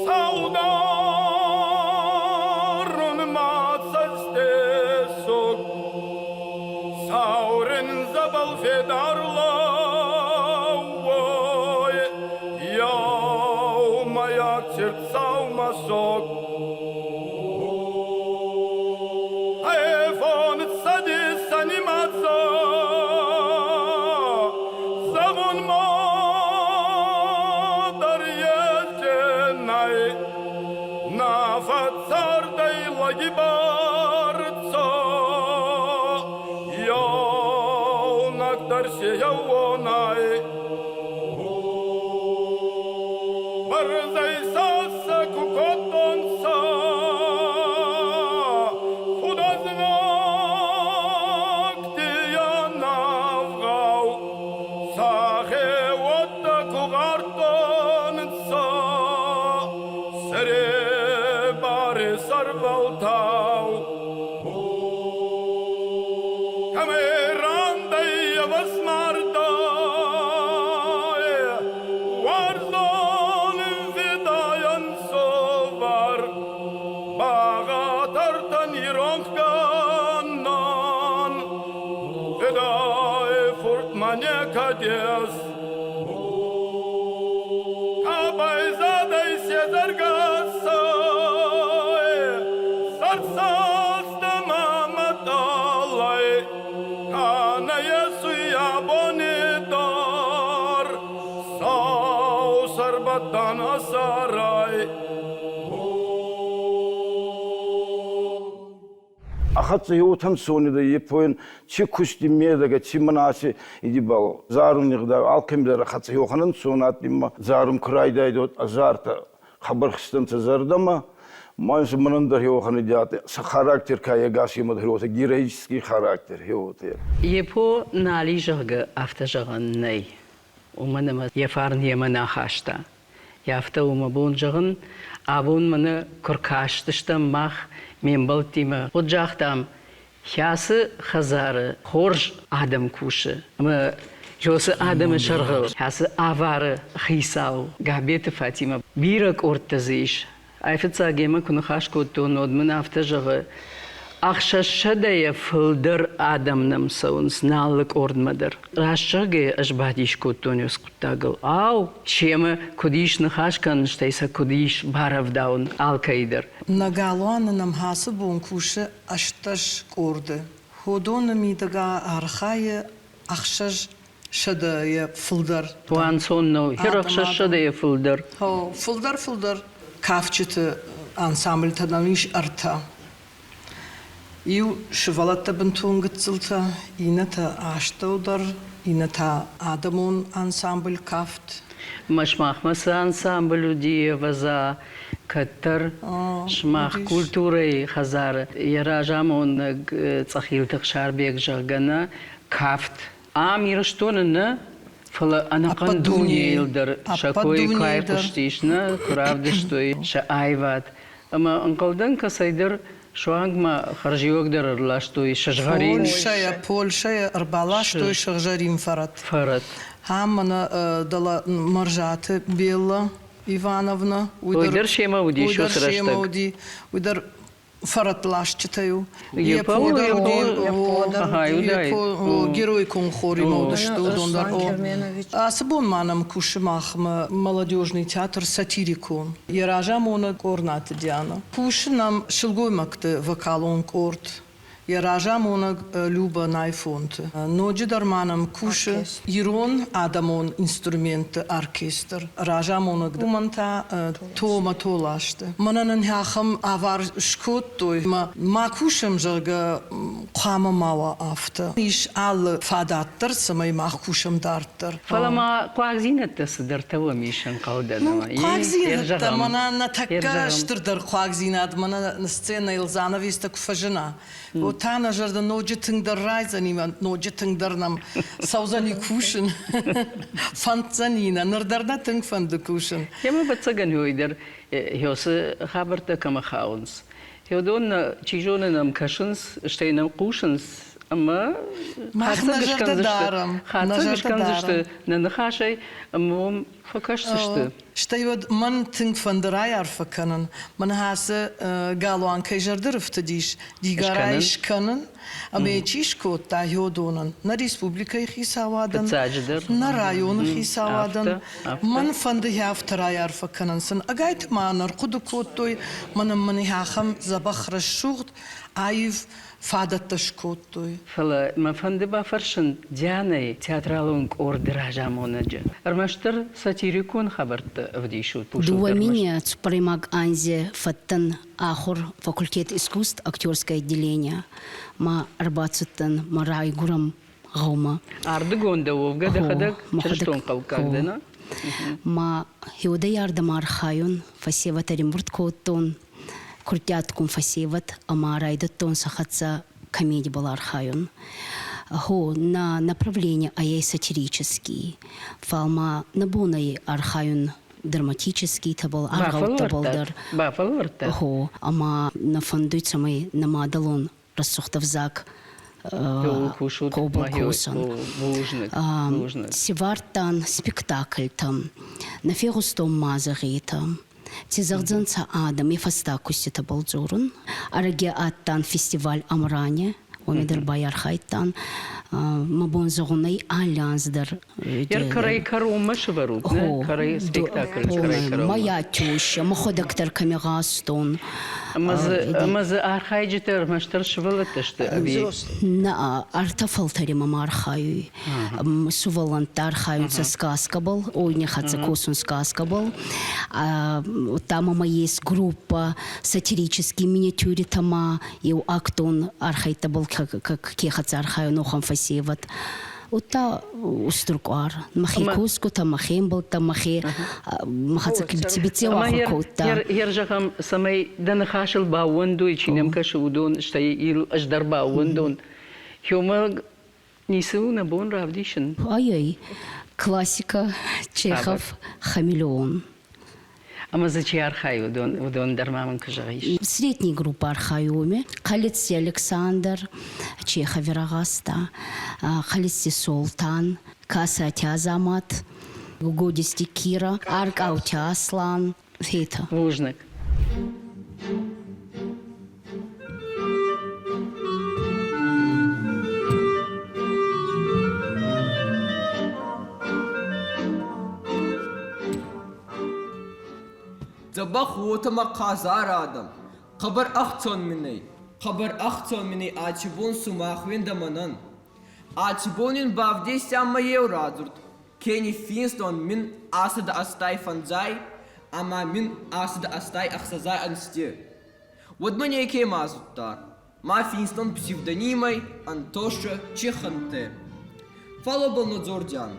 Саударун ма цӕстесуг, Саурин забал федарлауой, Яумаяк сердцау масок. Айфон садис анимацо, Савун модар ездженай, На фӕцардӕй лӕги бӕрцӕ, Еунӕгдӕр си еуонӕй. Бӕрзӕй сӕ ку кодтонцӕ, Фудӕзнӕгти ӕнӕвгъау, Сӕхеуӕттӕ ку гъардтонцӕ, Сӕребари сӕрвӕлтау. Кӕмӕй рандӕй ӕвӕсмардӕй. Ӕрбадтӕн сарай. Ахӕццӕ еутӕн цонида епойӕн чи кусти медӕгӕ, чи мӕн идибал заруни гъдау алкӕми дӕр хӕццӕ еухӕнӕн цон адтимӕ зарун ку райдайдот зартӕ хабар хстӕнцӕ зӕрдӕмӕ. Ма мӕнӕн дӕр еухӕн идиат сӕ характер ка егас имӕ дӕр героический характер еуте. Епо нали, зӕгъгӕ, афтӕ зӕгъӕн нӕй. Уымӕн ӕмӕ йӕ фарн йемӕ нӕ хаста. Афтӕ у мӕ бон зӕгъын, абон мӕнӕ куы ркастыстӕм мах ме мбӕлттимӕ, уӕд загътам, кӕцы хӕдзары хорз адӕм кусы ӕмӕ кӕцы адӕмы сӕргъыл кӕцы ӕвӕры хицау Габеты Фатимӕ. Бирӕ къордтӕ дзы ис. Айфыццаг йемӕ куы ныхас кодтон, уӕд мын афтӕ зӕгъы, ӕхсӕзсӕдӕйӕ фылдӕр адӕм нӕм цӕуынц нӕ алы къордмӕ дӕр. Раст зӕгъгӕйӕ, ӕз бадис кодтон уыцы хъуыддагыл. Ау, семӕ куыд ис ныхас кӕнын, стӕй сӕ куыд ис барӕвдауын алкӕйы дӕр. Нӕ галуаны нӕм ацы бон кусы 18 къорды. Уыдоны мидӕгӕ архайы 600-йӕ фылдӕр. Уанцон нӕу, 600-йӕ фылдӕр. Фылдӕр, фылдӕр. Кафджыты ансамблтӕ нӕм ис ӕртӕ. Иу сывӕллӕттӕ бынтон гыццылтӕ, иннӕтӕ астӕудӕр, иннӕтӕ адӕмон ансамбль кафт. Мӕ цы ансамбль уыди, ӕвӕдза, кӕддӕр сымах культурӕйы хӕдзары йӕ разамонӕг Цъӕхилты Ӕхсарбег, зӕгъгӕ, нӕ кафт ам Ирыстоны нӕ, фӕлӕ ӕнӕхъӕн дунейыл дӕр сӕ кой куы айхъуыстис, нӕ куы равдыстой сӕ аивад. Ӕмӕ ӕнхъӕлдӕн кӕцӕйдӕр суанг ма хӕрзиуӕг дӕр ӕрластой сызгъӕрин. Польшӕйӕ, Польшӕйӕ ӕрбаластой сыгъзӕрин фӕрӕт. Фӕрӕт. Ам мӕнӕ дӕлӕ Мӕрзаты Белла Ивановна. Уый дӕр семӕ уыди уый дӕр семӕ уыди. Уый дӕр фӕрӕтласджытӕй у. Геройкон хоримӕ уыдысты уыдон дӕр. Ацы бон ма нӕм кусы махмӕ молодежный театр сатирикон. Йӕ разамонӕг Къорнаты Диана. Кусы нӕм сылгоймӕгты вокалон къорд. Йӕ разамонӕг Люба Найфонты. Ноджыдӕр ма нӕм кусы ирон адӕмон инструментты оркестр. Разамонӕг уымӕн та Тома Толасты. Мӕнӕ нын ахӕм авар скодтой, ӕмӕ ма кусӕм, зӕгъгӕ, хъуамӕ ма уа афтӕ. Ис алы фадат дӕр, цӕмӕй мах кусӕм дарддӕр. Фӕлӕ ма хъуагдзинӕдтӕ цыдӕртӕ уӕм ис, ӕнхъӕлдӕн. Ну, хъуагдзинӕдтӕ мӕнӕ нӕ тӕккӕ стырдӕр хъуагдзинад мӕнӕ сценӕйыл занавестӕ куы фӕзына, уӕд та нӕ зӕрдӕ ноджы тынгдӕр райдзӕни, ноджы тынгдӕр нӕм цӕудзӕни кусын, фӕнддзӕни нӕ, ныр дӕр нӕ тынг фӕнды кусын. Ӕмӕ ӕвӕццӕгӕн уый дӕр уыцы хабӕрттӕ кӕмӕ хауынц. Уыдон, чи зоны, нӕм кӕсынц, стӕй нӕм хъусынц ӕмӕ хатдзӕг скӕндзысты нӕ ныхасӕй ӕмӕ уым фӕкӕсдзысты. Стӕй уӕд мӕн тынг фӕнды райарфӕ кӕнын, мӕн ацы галуан кӕй зӕрды рыфтыдис, Дигарӕй скӕнын, ӕмӕ йӕ чи скодта, уыдонӕн, нӕ республикӕйы хицауадӕн, нӕ районы хицауадӕн. Мӕн фӕнды афтӕ райарфӕ кӕнын сын. Ӕгайтма нӕ ӕрхъуыды кодтой, мӕнӕ мын ахӕм дзӕбӕх рӕсугъд, аив фадӕттӕ скодтой. Фӕлӕ мӕ фӕнды бафӕрсын Дианӕйы театралон къорды разамонӕджы. Ӕрмӕстдӕр сатирикон хабӕрттӕ ӕвдисут. Дууӕ мини цуппӕрӕймаг анзи фӕдтӕн ахур факультет искусств актерское отделение ма ӕрбацудтӕн мӕ райгурӕн гъӕумӕ. Ардыгон дӕ уӕвгӕ дӕхӕдӕг чырыстонхъӕуккаг дӕ, нӕ? Ма хеудӕй ардӕмӕ архайун, фӕсевӕд ӕримбурд кодтон, курдиатгун фӕсевӕд ӕма райдӕдтон сӕ хӕццӕ комедибӕл архайун. Гъо, нӕ направление ӕй сатирический, фал ма нӕ бон ӕй архайун драматический тӕбӕл, аргъӕуттӕбӕл дӕр. Бафӕлвардта? Гъо, ӕма нӕ фӕндуй, цӕмӕй нӕ мадӕлон рӕсугъд ӕвзаг хъобал косун. Сивардтан спектакльтӕм, нӕ фегъустон ма зӕгъетӕ. Ци зӕгъдзӕнцӕ адӕм, е фӕстаг куститӕбӕл дзорун. Ӕрӕги адтан фестиваль Амране. Уоми дӕр байархайдтан. Мӕ бон зӕгъун ӕй, алли анз дӕр. Ер кӕрӕй кӕронмӕ сӕвӕрут, нӕ? Кӕрӕй спектакль кӕрӕй кӕронмӕ. Моя теща, мӕхуӕдӕг дӕр кӕми гъазтон. Ӕмӕ дзы архайджытӕ ӕрмӕстдӕр сывӕллӕттӕ сты ӕви? Нӕ, ӕртӕ фӕлтӕремӕ ма архайуй. Сувӕллӕнттӕ архайунцӕ сказкӕбӕл, ой, не хӕццӕ косун сказкӕбӕл. Удта мӕмӕ ес группа сатирические миниатюритӕ ма еу актон архайдтӕбӕл ке хӕццӕ архайун, уӕхӕн фӕсевӕд. Удта устур къуар. Мӕхе косгутӕ, мӕхе ӕмбӕлттӕ, мӕхе мӕхӕццӕ биццеу ахур кодта. Ер зӕгъӕм, цӕмӕй дӕ ныхасыл баууӕндой, чи нӕм кӕсы, уыдон, стӕй ил ӕз дӕр баууӕндон. Ёмӕ ницы у нӕ бон равдисын. Ай-ай, классика Чехов «Хамелеон». Ӕмӕ дзы чи архайы, уыдон дӕр ма мын куы зӕгъис. Средний группа архайы уыме. Хъӕлыцти Александр, Чеховы рагъаста, Хъӕлыцти Солтан, Касати Азамат, Годисти Кира, Аркъаути Аслан, Фета. Бузныг. Дзӕбӕх уотӕ мӕ хъазар адӕм, хъӕбӕр ӕхцон мин ӕй, хъӕбӕр ӕхцон мин ӕй аци бон сумах уендӕ мӕнӕн. Аци бон ин бавдесиан мӕ еу радзурд, ке ниффинстон мин 85 ӕма мин 86 ӕнзти. Уӕд мӕ неке ма зудта, ма финстон псевдонимӕй Антоша Чеханте. Фал уобӕл нӕ дзордзиан.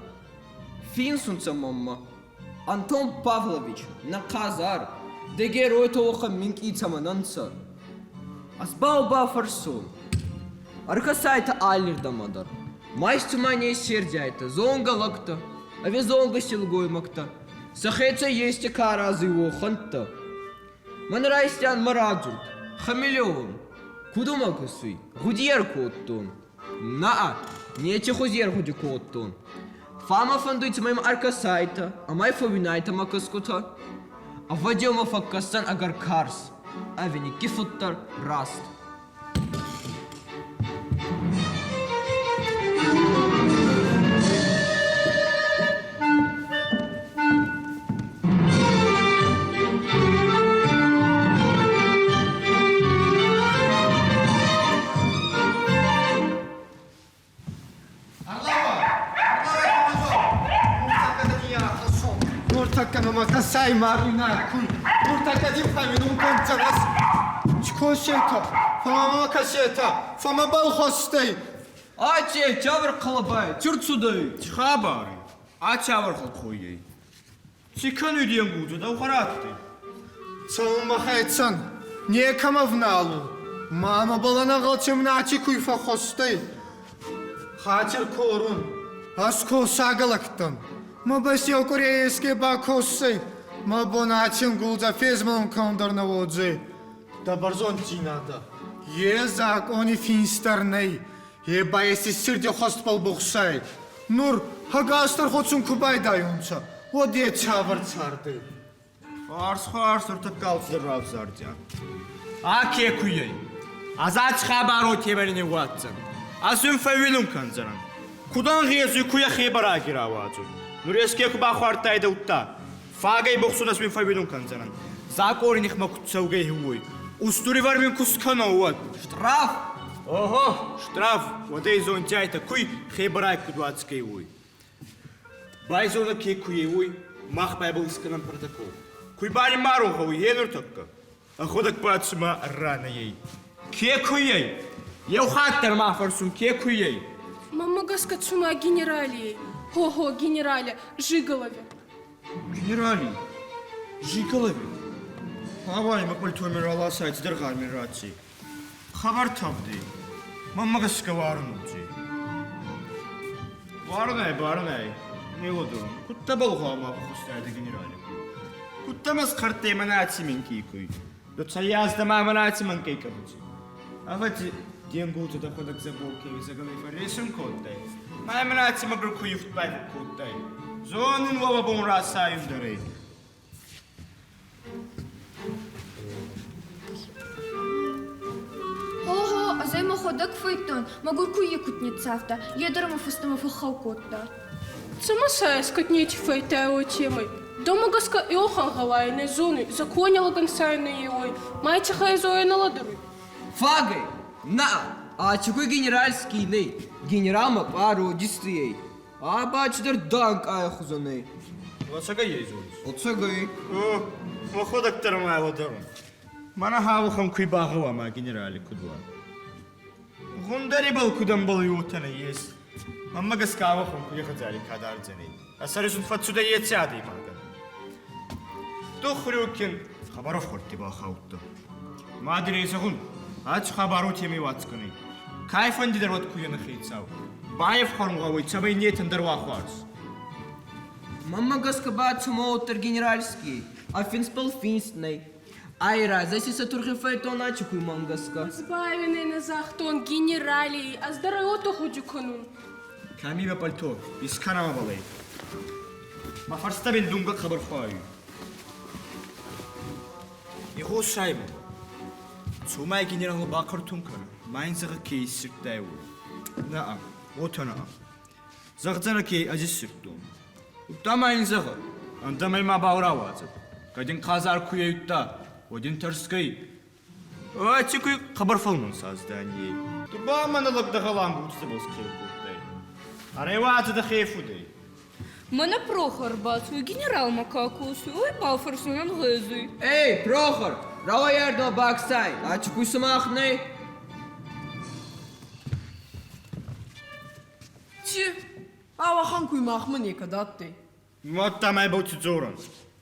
Финсунцӕ мӕммӕ. Антон Павлович, нӕ хъазар, дӕ геройтӕ уӕхӕн минкъий цӕмӕн ӕнцӕ? Ӕз ба бафӕрсон. Ӕркӕсайтӕ аллирдӕмӕ дӕр. Ма цума не иссердзиайтӕ зонгӕ лӕгтӕ, ӕви зонгӕ силгоймӕгтӕ, сӕхецӕй ести ка аразуй, уӕхӕнттӕ. Мӕн райстиан мӕ радзурд, хамелеон. Куд уӕмӕ кӕсуй, гъуди ӕркодтон. На, нечи хузи ӕргъуди кодтон. Фал мӕ фӕндуй, цӕмӕй мӕ ӕркӕсайтӕ, ӕма фӕууинайтӕ мӕ кӕсгутӕ. Ӕвӕдзиу мӕ фӕккӕсдзӕн ӕгӕр карз, ӕви никки фуддӕр раст. Нуртӕккӕ маруйнаг Нуртӕккӕ дин фӕууинун кӕндзӕнӕс. Косетӕ, фӕмӕ кӕсетӕ, фӕмӕбӕл хуӕстӕй. Аче, чавр хъалабай, чурцудӕй. Хабар, а чавр халхойей. Ци кӕнуй де нгудзӕ, дӕу хӕрӕттӕй? Цӕун мӕхецӕн, некӕмӕ вналун. Ма мӕбӕл ӕнӕгъӕл темнати куй фӕххуӕстӕй. Хатир корун, ӕз косагӕ лӕг дӕн. Мӕ бӕсти еу къуӕре еске бакоссӕй, мӕ бон аци ӕнгулдзӕ фезмӕлун кӕнун дӕр нӕ уодзӕй. Дӕ бӕрзонддзийнадӕ, е закъони финст дӕр нӕй, е ба ести сирди хуӕстбӕл бухсай. Нур ӕгасдӕр хуӕцун ку байдайунцӕ, уӕд е цавӕр цардӕй? Хуарз, хуарз, нуртӕккӕ алцидӕр равзардзиан. А ке куййӕй? Азац хабар уотемӕй ниууадздзӕн. Ӕз ин фӕууинун кӕндзӕнӕн. Куд ӕнгъезуй куйӕ хебӕраги рауадзун? Нур еске ку бахуардтайдӕ удта, фагӕй бухсун ӕз уин фӕууинун кӕндзӕнӕн. Закъони нихмӕ куд цӕугӕй уой. Устур ивар мин ку скӕна, уӕд. Штраф! Ого, штраф! Уӕдӕй зонтиайтӕ куй хебӕраг куд уадзгӕй уой. Байзонӕ ке куй уой, мах байбал искӕнӕн протокол. Куй бари марун гъӕуй е нуртӕккӕ. Ӕхуӕдӕг ба цума ранӕй. Ке куййӕй? Еу хатт дӕр ма фӕрсун, ке куййӕй? Мама гӕсгӕ цума генерали. Хо-хо, генерале, Жиголове. Генерали? Жиголове? Авай мӕ пъалтомӕ раласай цидӕр гъарми раци. Хабар тӕвди. Мӕнмӕ гӕсгӕ уарун уодзӕй. Уарунӕй, барунӕй. Мелодон, куд дӕбӕл гъӕуама бахустайдӕ генерали? Куд дӕмӕ схъӕрттӕй мӕнӕ аци минкъий куй? Доцаййаз дӕмӕ мӕнӕ аци мӕнкъий кӕбуци. Ӕвӕдзи, де нгулдзӕ дӕхуӕдӕг дзӕбол ке изӕгӕлӕй фӕрресун кодтай. Ма мӕнӕ аци мӕгур куй ифтбайфуд кодтай. Зонун уӕ бон расайун дӕр ӕй. Хо-хо, ӕз ӕй мӕхуӕдӕг фӕйдтон, мӕгур куййи куд ниццавта, е дӕр мӕ фӕстӕмӕ фӕххау кодта. Цума сӕ ескӕд нечи фӕйтай уотемӕй? Дӕумӕ гӕсгӕ еуӕхӕн гъӕуай нӕ зонуй, закони лӕгӕн сайнӕ еуӕй, ма итихӕй зоя нӕ лӕдӕруй. Фагӕй! На, ачикуй генеральский нӕй, генералмӕ пъаро дистийӕй. Абач дӕр данкъайы хуызӕнӕй. Ӕцӕгӕй ӕй зоныс? Ӕцӕгӕй. О, мӕхуӕдӕг дӕр ма лӕдӕрун. Мӕнӕ хауӕхӕн куй багъӕуа ма генерали куд уа. Гъундӕрибӕл куд ӕмбӕлуй, уотӕ нӕййес. Мӕнмӕ гӕсгӕ ауӕхӕн куйи хӕдзари ка дардзӕнӕй. Ӕ сӕри зунд фӕццудӕй еци адӕймагӕн. Дохрюкин хабаровхортти бахаудта. Мадирей зӕгъун, аци хабар уотемӕй уадзгӕнӕй. Кайфӕнди дӕр уӕд куйӕн хецау. Баефхуӕрун гъӕуй, цӕмӕй нетӕн дӕр уа хуарз. Мӕнмӕ гӕсгӕ ба цума уӕддӕр генеральский, а финстбӕл финст нӕй. Ай разӕй си сӕ тургъи фӕйдтон ачикуй мӕн гӕсгӕ. Збавенӕй нӕ загътон генерали, ӕз дӕр ӕй уотӕ гъуди кӕнун. Кӕми мӕ пальто? Искӕнӕ мӕбӕл ӕй. Мӕ фӕрстӕбӕл думгӕ хъӕбӕр хуайуй. Игъосай мӕмӕ. Цума генерал бахъӕртун кӕнӕ, ма ин зӕгъӕ ке иссирдтай, уой. Нӕ, уотӕ нӕ. Зӕгъдзӕнӕ ке ӕз иссирдтон. Удта ма ин зӕгъӕ, ӕндӕмӕй мабал рауадзӕд. Кӕд ин хъазар ку ейудта, уӕд ин тӕрсгӕй. Аци куй хъӕбӕр фӕлмӕн саздӕнийей. Ду ба мӕнӕ лӕг дӕ гъӕлангутӕбӕл схъел кодтай. Ӕрӕуадзӕ дӕхе фудӕй. Мӕнӕ Прохор бацуй, генералмӕ ка косуй, уой бафӕрсун ӕнгъезуй. Эй, Прохор, рауайӕрдӕмӕ баксай, ачи куй сумах нӕй? Ци, ауӕхӕн куй махмӕ некӕд адтӕй. Мадта мӕ боци дзорун.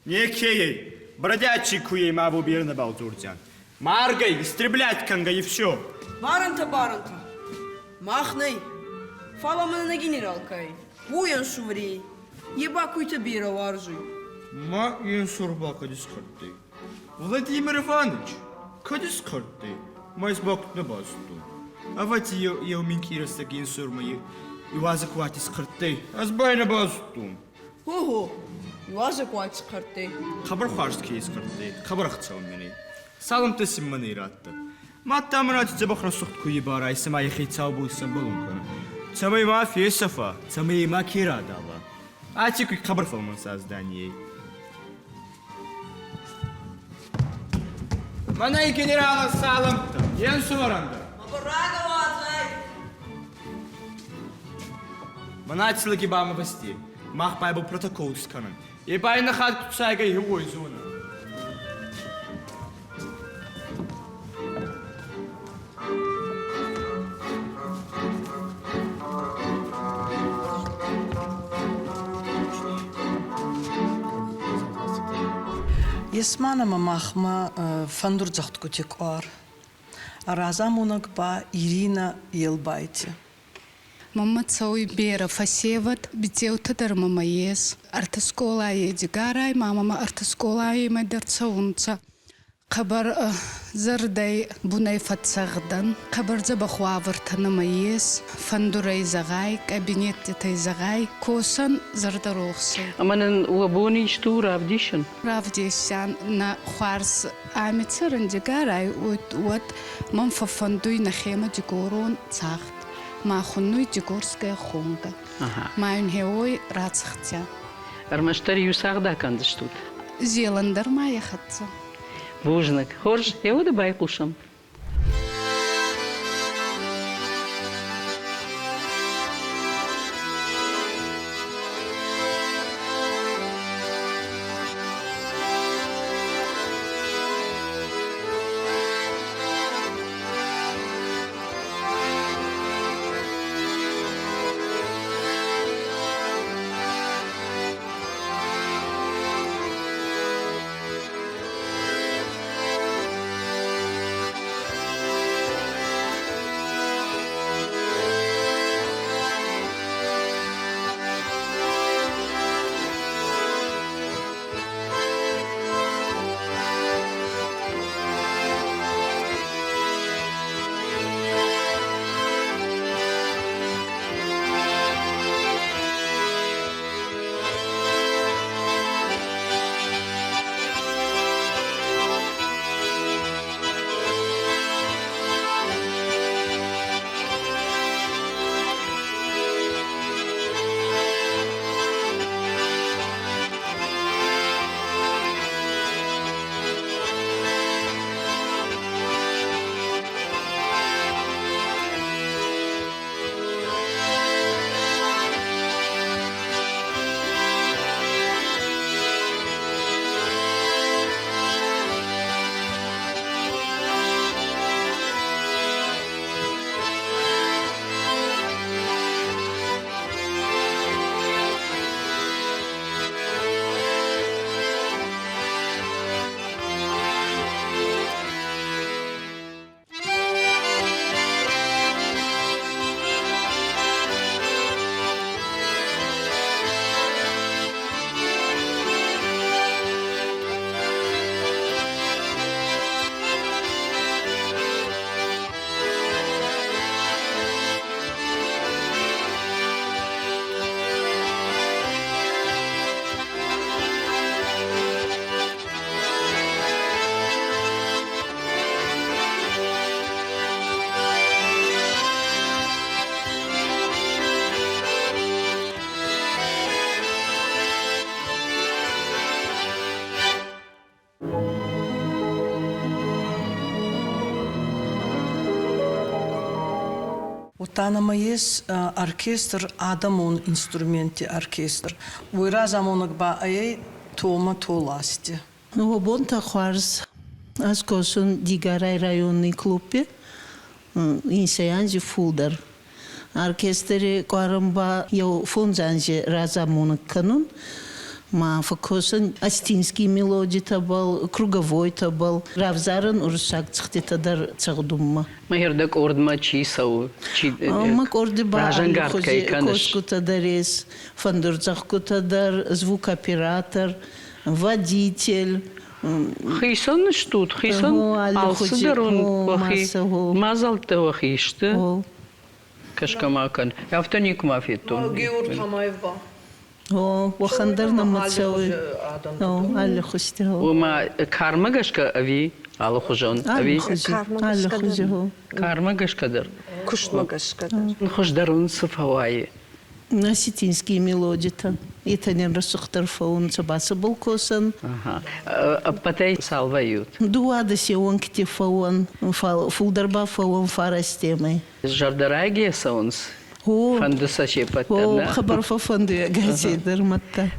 Неке ей, бродячий куйей ма бо бернӕбал дзордзиан. Маргӕй, истреблять кӕнгӕ и все. Барӕнтӕ, барӕнтӕ. Мах нӕй. Фал мӕнӕ нӕ генерал ка ӕй, уой ӕнсувӕри ӕй. Е ба куйтӕ берӕ уарзуй. Ма е нсувӕр ба кӕд исхъӕрттӕй? Владимир Иванович, кӕд исхъӕрттӕй? Ма ес ба куд нӕ базудтон. Ӕвӕдзи еу минкъий рӕстӕги ӕнсувӕрмӕ иуазӕгуат исхъӕрттӕй, ӕз ба ӕй нӕ базудтон. Хо-хо, иуазӕгуат исхъӕрттӕй. Хъӕбӕр хуарз ке исхъӕрттӕй, хъӕбӕр ӕхцӕуӕн мин ӕй. Саламтӕ син мӕнӕй радта. Мадта мӕн аци дзӕбӕх рӕсугъд куйи барӕй цӕмӕй хецаубол исӕмбӕлун кӕна. Цӕмӕй ма фесӕфа, цӕмӕй ма ке радава. Аци куй хъӕбӕр фӕлмӕн саздани ӕй. Мӕнӕй генералӕн салӕмттӕ, е нсувӕрӕн дӕр. Мӕнӕ аци лӕги ба мӕ бӕсти мах байбо протокол скӕнӕн. Е ба иннӕ хатт куд сайгӕ уой зонӕ. Ес ма нӕмӕ махмӕ фӕндурдзӕгъдгути къуар. Разамонӕг ба Ирина Елбайти. Мӕнмӕ цӕуй берӕ фӕсевӕд, биццеутӕ дӕр мӕмӕ ес. Ӕртӕ скъолайи Дигарай ма мӕмӕ ӕртӕ скъолайемӕ дӕр цӕунцӕ. Хъӕбӕр зӕрдӕй бунӕй фӕццӕгъдӕн, хъӕбӕр дзӕбӕх уавӕртӕ нӕмӕ ес, фӕндурӕй зӕгъай, кабинеттитӕй зӕгъай, косӕн зӕрдӕрохсӕй. Ӕма нин уӕ бони исту равдесӕн? Равдесӕн нӕ хуарз ами цӕрӕн Дигарай, уӕд мӕн фӕффӕндуй нӕхемӕ дигорон цагъд. Ма хуннуй Дигорская хонга. Ма ин хеуой рацӕгъдтӕ. Ӕрмӕстдӕр иу цагъд акӕндзыстут? Зелӕн дӕр ма йӕ хӕццӕ. Бузныг. Хорз, еуды байхъусӕм. Удта нӕмӕ ес оркестр, адӕмон инструментти оркестр. Уой разамонӕг ба ӕй Тома Толасти. Уӕ бонтӕ хуарз. Ӕз косун Дигорай райони клуби инсӕй анзи фулдӕр. Оркестри къуарӕн ба еу фондз анзи разамонӕг кӕнун. Ма фӕккосун осетинский мелодитӕбӕл, круговойтӕбӕл, равзарӕн уруссаг цӕгъдтитӕ дӕр цӕгъдунмӕ. Мӕ къордмӕ чи цӕуы, чи Мӕ къорди ба разӕнгард кӕй кӕныс? Косгутӕ дӕр ес, фӕндурдзӕгъдгутӕ дӕр, звукооператор, водитель. Хицӕн стут, хицӕн алцыдӕр уын уӕхи мадзӕлттӕ уӕхи сты. Кӕсгӕ ма кӕн. Афтӕ никуы ма федтон. Георг Тамаев ба. О, уӕхӕн дӕр нӕмӕ цӕуй. О, аллихузти. Ома кармӕ гӕсгӕ ӕви алыхуызон? Ӕви? Аллихузи. Кармӕ гӕсгӕ дӕр? Куыстмӕ гӕсгӕ дӕр. Хуыздӕр уын цы фӕуайы? Осетинские мелодитӕ. Етӕ не рӕсугъддӕр фӕуунцӕ бацыбыл косӕн. Ӕппӕтӕй цал вӕййут? Дууадӕсе уӕнгти фӕууӕн, фал фулдӕр ба фӕууӕн фарастемӕй. Зӕрдӕрайгӕ цӕуынц? Фӕнды сӕ се ппӕт дӕр, нӕ? Хабар фӕфӕнды ӕгасӕй дӕр мадта.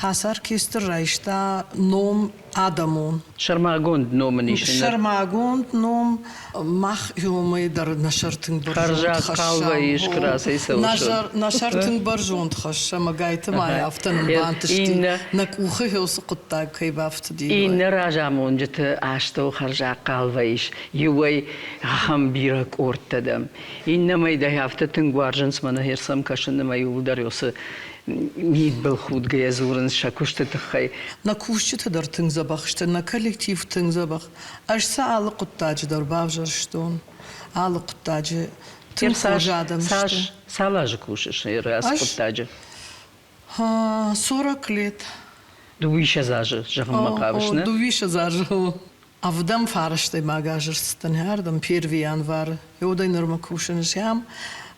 Ацы оркестр райста ном адӕмон. Сӕрмагонд ном ын ис. Сӕрмагонд ном мах иомӕй дӕр нӕ сӕр тынг бӕрзонд хӕссӕм. Нӕ сӕр тынг бӕрзонд хӕссӕм, ӕгайты ма афтӕ нын бантысти, нӕ къухы уыцы хъуыддаг кӕй бафтыди. Иннӕ разамонджыты астӕу хӕрзахъхъал вӕййыс, иуӕй ахӕм бирӕ къордтӕ дӕм, иннӕмӕй дӕ афтӕ тынг уарзынц мӕнӕ сӕм кӕсын ӕмӕ иууылдӕр уыцы мидбылхудгӕйӕ дзурынц сӕ куысты тыххӕй. Нӕ кусджытӕ дӕр тынг дзӕбӕх сты, нӕ коллектив тынг дзӕбӕх. Ӕз сӕ алы хъуыддаджы дӕр бавзӕрстон. Алы хъуыддаджы тынг хорз адӕм сты. Цал азы кусыс ацы хъуыддаджы? 40 лет. Дыууиссӕдз азы зӕгъынмӕ хъавыс, нӕ? Дыууиссӕдз азы. Ӕвдӕм фарстӕй ма газырцыдтӕн ардӕм первый январы. Уӕдӕй нырмӕ кусын ам.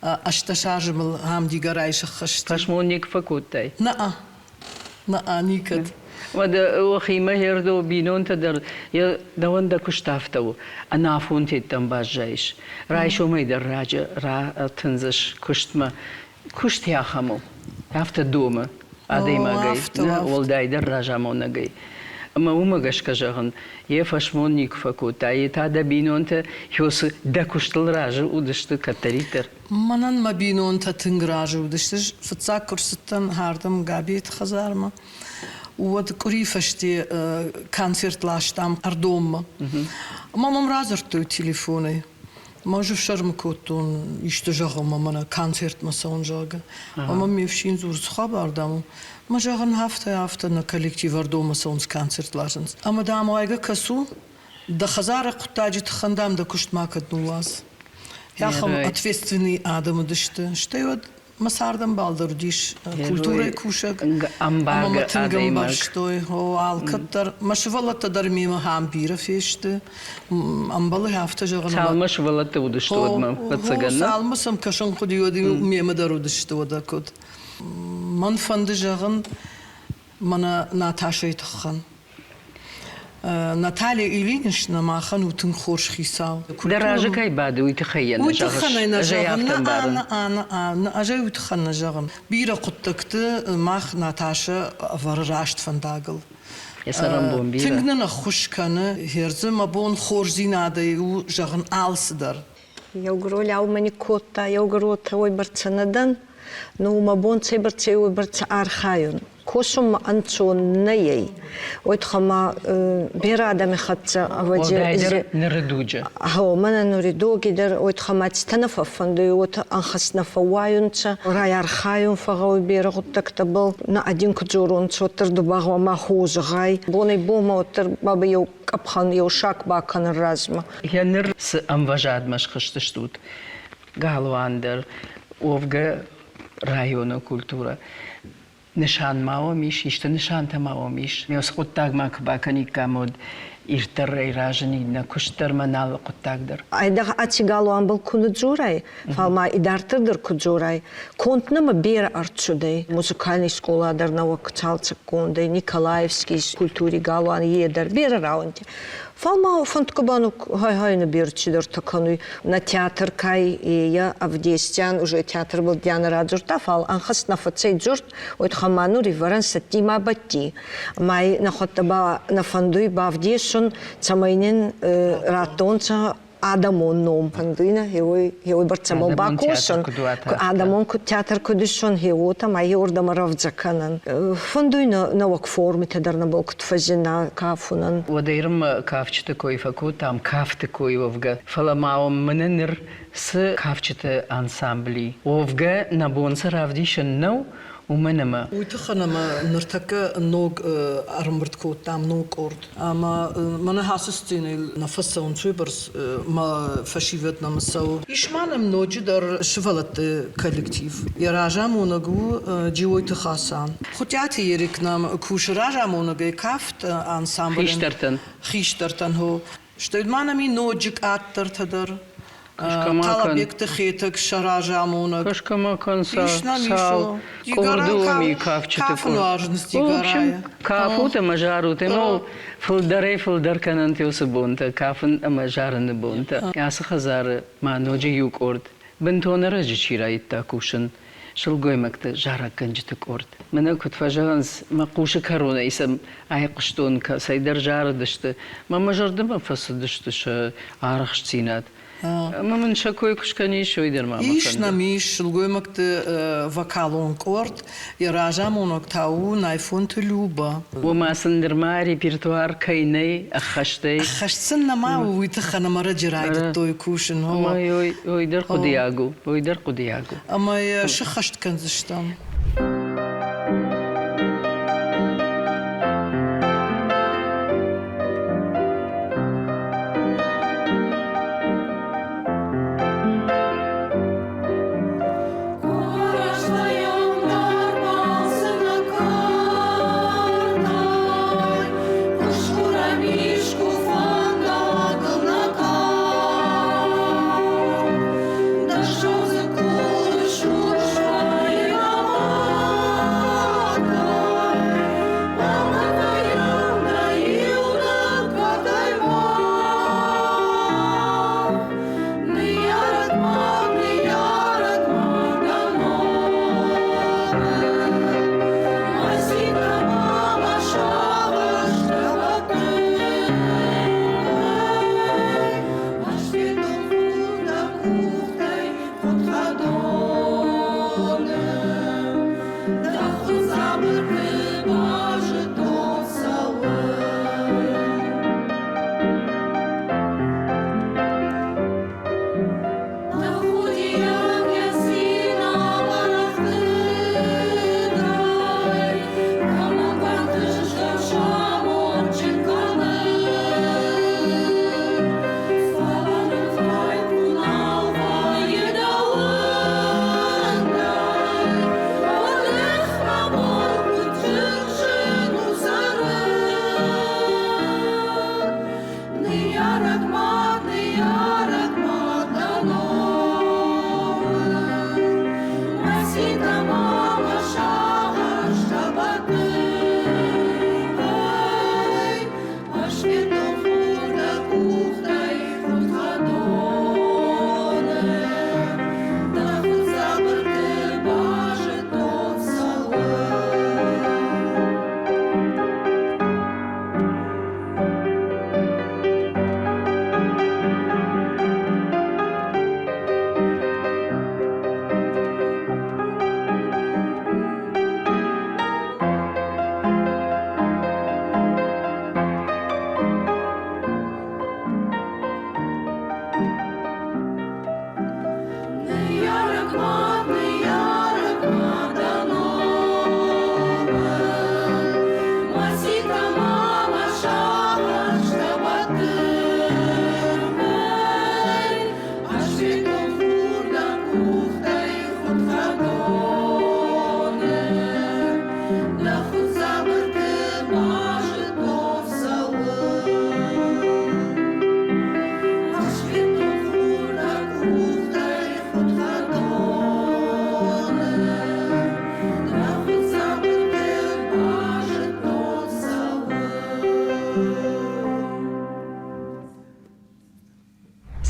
18 азы мыл ам Дигорайы сыххӕст. Фӕсмон никуы фӕкодтай? Нӕ, нӕ, никӕд. Уӕдӕ уӕхимӕ хердо бинонтӕ дӕр дӕуӕн дӕ куыст афтӕ у, ӕнафон тедтӕм баззайыс. Райсомӕй дӕр раджы ратындзыс куыстмӕ. Куыст ахӕм у, афтӕ домы адӕймагӕй, уӕлдайдӕр разамонӕгӕй. Ӕмӕ уымӕ гӕсгӕ зӕгъын, йӕ фӕсмон никуы фӕкодта, йе та дӕ бинонтӕ дӕ куыстыл разы уыдысты кӕддӕриддӕр. Мӕнӕн мӕ бинонтӕ тынг разы уыдысты. Фыццаг куы рцыдтӕн ардӕм Габеты хӕдзармӕ, уӕд къуыри фӕсте концерт ластам Ӕрдоммӕ. Ӕмӕ мӕм радзырдтой телефонӕй. Мӕ ӕз ӕфсӕрмы кодтон исты зӕгъынмӕ, мӕнӕ концертмӕ цӕуын, зӕгъгӕ. Ӕмӕ ме фсин дзуры, цы хабар, дам, у? Мӕ зӕгъын, афтӕ, афтӕ, нӕ коллектив Ӕрдоммӕ цӕуынц, концерт ласынц. Ӕмӕ, дам, уайгӕ кӕсу, дӕ хӕдзары хъуыддаджы тыххӕн, дам, дӕ куыст макӕд ныууадз. Ахӕм ответственный адӕм уыдысты. Стӕй уӕд мӕ цардӕмбал дӕр уыдис культурӕйы кусӕг. Ӕмӕ мӕ тынг ӕмбӕрстой. О, алкӕддӕр. Мӕ сывӕллӕттӕ дӕр мемӕ ахӕм бирӕ фесты. Ӕмбӕлы афтӕ зӕгъын. Цалынмӕ сывӕллӕттӕ уыдысты, уӕдмӕ, ӕвӕццӕгӕн, нӕ? Цалынмӕ сӕм кӕсын хъуыди, уӕд мемӕ дӕр уыдысты, уӕдӕ куыд. Мӕн фӕнды зӕгъын, мӕнӕ Наташӕйы тыххӕн. Наталья Ильинична махӕн у тынг хорз хицау. Дӕ разы кӕй бады, уый тыххӕй йӕ нӕ Уый тыххӕн ӕй нӕ зӕгъын. Ӕз ӕй уый тыххӕн нӕ зӕгъын. Бирӕ хъуыддӕгты мах Наташӕ ӕвӕры раст фӕндагыл. Йӕ цӕрӕнбон бирӕ. Тынг нын ӕххуыс кӕны. Хердзы мӕ бон хорздзинадӕй у зӕгъын алцыдӕр. Еугур лӕумӕ никкодта, еугур уотӕ уойбӕрцӕ нӕ дӕн. Ну, мӕ бон цӕйбӕрцӕ уойбӕрцӕ архайун. Косунмӕ ӕнцон нӕй. Уой туххӕй ма берӕ адӕми хӕццӕ ӕвӕдзи Уӕлдайдӕр нури дуджы. Гъо, мӕнӕ нури доги дӕр уой туххӕй ма цитӕ нӕ фӕффӕндуй, уотӕ ӕнхӕст нӕ фӕууайунцӕ. Райархайун фӕгъгъӕуй берӕ гъуддӕгтӕбӕл. Нӕ один куд дзоронцӕ, уӕддӕр ду ба гъӕуама хозгъай. Бонӕй-бонмӕ уӕддӕр бабӕй еу къӕпхӕн, еу саг бакӕнӕн размӕ. Йӕ ныр цы ӕмвӕзадмӕ схызтыстут, галуан дӕр, уӕвгӕ районы культурӕ. Нысан ма уӕм ис, исты нысантӕ ма уӕм ис? Ме хъуыддаг ма куы бакӕниккам, уӕд ирддӕрӕй разынид нӕ куыст дӕр мӕ нал хъуыддаг дӕр. Айдагъ аци галуанбӕл ку низдзорай, фал ма идарддӕр дӕр ку дзорай, конд нӕмӕ берӕ ӕрцудӕй. Музыкальный скъола дӕр нӕуӕг цалцӕггондӕй, Николаевский культури галуан е дӕр берӕ рауӕнти. Фал ма фӕндгӕ ба хай-хай нӕ берӕ цидӕртӕ кӕнуй. Нӕ театр кай е ӕвдесдзиан, уже театрбӕл Диана радзурдта, фал ӕнхӕст нӕ фӕцӕй дзурд, уой туххӕн ма нур ивӕрӕн сӕтти ма бӕтти. Ма нӕхуӕдтӕ ба нӕ фӕндуй бавдесун, цӕмӕй нин раттонцӕ адӕмон ном фӕндуй нӕ хеуой бӕрцӕбӕл бакосун, адӕмон театр куд исун, хеуотӕ ма хеуордӕмӕ рӕвдзӕ кӕнӕн. Фӕндуй нӕ нӕуӕг формитӕ дӕр нӕбӕл куд фӕззина кафунӕн. Уӕдӕ ирмӕ кафджыты кой фӕкодтам, кафты кой уӕвгӕ. Фӕлӕ ма мӕнӕ ныр цы кафджыты ансамбли уӕвгӕ нӕ бон цы равдисын нӕу, уымӕн ӕмӕ Уый тыххӕн ӕмӕ ныртӕккӕ ног ӕрӕмбырд кодтам ног къорд. Ӕмӕ мӕнӕ ацы сценӕйыл нӕ фӕцӕуынц уыйбӕрц мӕ фӕсивӕд нӕм цӕуы. Ис ма нӕм ноджыдӕр сывӕллӕтты коллектив. Йӕ разамонӕг у Джиойты Хасан. Хуытъиаты Ерик нӕм кусы разамонӕгӕй кафт ансамблӕн. Хистӕртӕн. Хистӕртӕн, хо. Стӕй ма нӕм и ноджы къаддӕртӕ дӕр. Хъалабегты Хетӕг сӕ разамонӕг. Кӕсгӕ кӕн цал къорды уым кафджыты къорд. В общем, кафут ӕмӕ зарут. Ӕмӕ фылдӕрӕй фылдӕр кӕнӕнт уыцы бонтӕ, кафын ӕмӕ зарыны бонтӕ. Ацы хӕдзары ма ноджы иу къорд бынтон ӕрӕджы чи райдыдта кусын. сылгоймӕгты зарӕггӕнджыты къорд. Мӕнӕ куыд фӕзӕгъынц, мӕ хъусы кӕронӕй сӕм айхъуыстон, кӕцӕйдӕр зарыдысты. Мӕ мӕ зӕрдӕмӕ фӕцыдысты сӕ арӕхстдзинад. Ӕмӕ мын сӕ кой куы скӕнис, уый дӕр ма мӕ Ис нӕм ис сылгоймӕгты вокалон къорд, йӕ разамонӕг та у Найфонты Люба. Уымӕ сын нырма репертуар кӕй нӕй ӕххӕстӕй. Ӕххӕст сын нӕма у, уый тыххӕн ӕмӕ ӕрӕджы райдыдтой кусын. Ӕмӕ уый дӕр хъуыдыйаг у, уый дӕр хъуыдыйаг у. Ӕмӕ йӕ сыххӕст кӕндзыстӕм.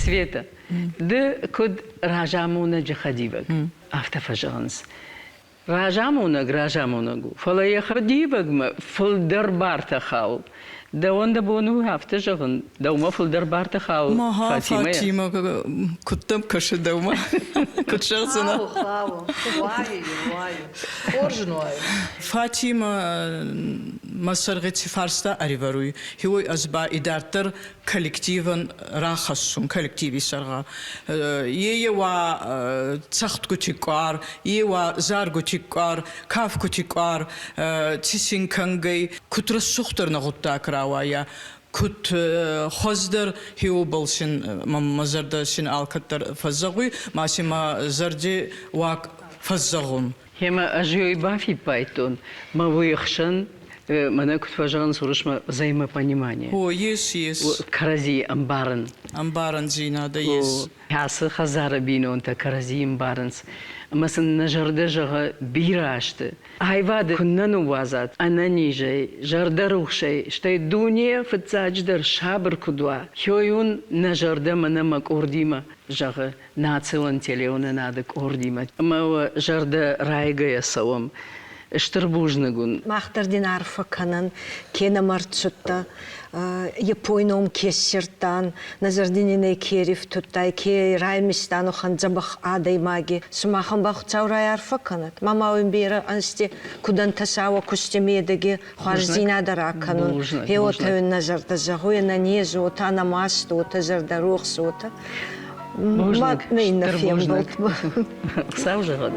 Света, ды куыд разамонӕджы хӕдивӕг, афтӕ фӕзӕгъынц. Разамонӕг разамонӕг у, фӕлӕ йӕ хӕдивӕгмӕ фылдӕр бартӕ хауы. Дӕуӕн дӕ бон у афтӕ зӕгъын, дӕумӕ фылдӕр бартӕ хауы Фатимӕ? Фатимӕ, куыд дӕм кӕсы дӕумӕ? Куыд зӕгъдзынӕ? Хауы, хауы, уайы, уайы. Хорз ын уайы. Фатимӕ мӕ сӕргъи ци фарста ӕривӕруй, уой ӕз ба идарддӕр коллективӕн рахӕссун, коллективи сӕргъӕ. Е уа цӕгъдгути къуар, е уа заргути къуар, кафгути къуар, ци син кӕнгӕй, куд рӕсугъддӕр нӕ гъуддаг рауайа, куд хуӕздӕр хеуобӕл син мӕ зӕрдӕ син алкӕддӕр фӕззӕгъуй, ма си мӕ зӕрди уаг фӕззӕгъун. Гъема ӕз ёй бафиппайдтон, мӕ уе хсӕн Мӕнӕ куыд фӕзӕгъынц уырысмӕ взаимопонимание. О, ес, ес. Кӕрӕдзийы ӕмбарын. Ӕмбарындзинад, ес. Кӕцы хӕдзары бинонтӕ кӕрӕдзийы ӕмбарынц, ӕмӕ сын нӕ зӕрдӕ зӕгъы бирӕ азты. Аивады куыннӕ ныууадзат ӕнӕнизӕй, зӕрдӕрухсӕй, стӕй дуне фыццаджыдӕр сабыр куыд уа, хёйун нӕ зӕрдӕ мӕнӕ мӕ къордимӕ, зӕгъы национ телеуынынады къордимӕ. Ӕмӕ уӕ зӕрдӕ райгӕйӕ цӕуӕм. Стыр бузныг уын. Мах дӕр дин арфӕ кӕнӕн, ке нӕмӕ ӕрцудтӕ, Япой ном ке ссердтан, нӕ зӕрди нин ӕй ке рифтудтай, ке раймистан уӕхӕн дзӕбӕх адӕймаги. Сумахӕн ба Хуцау райарфӕ кӕнӕд. Ма ма уин берӕ ӕнзти куд ӕнтӕса уӕ кусти медӕги хуарздзийнадӕ ракӕнун. Гье уотӕ уин нӕ зӕрдӕ зӕгъуй, ӕнӕнез уотӕ, ӕнӕмаст уотӕ, зӕрдӕрохс уотӕ. Бузныг. Ма нӕ иннӕ фембӕлдмӕ. Хуыцау зӕгъӕд.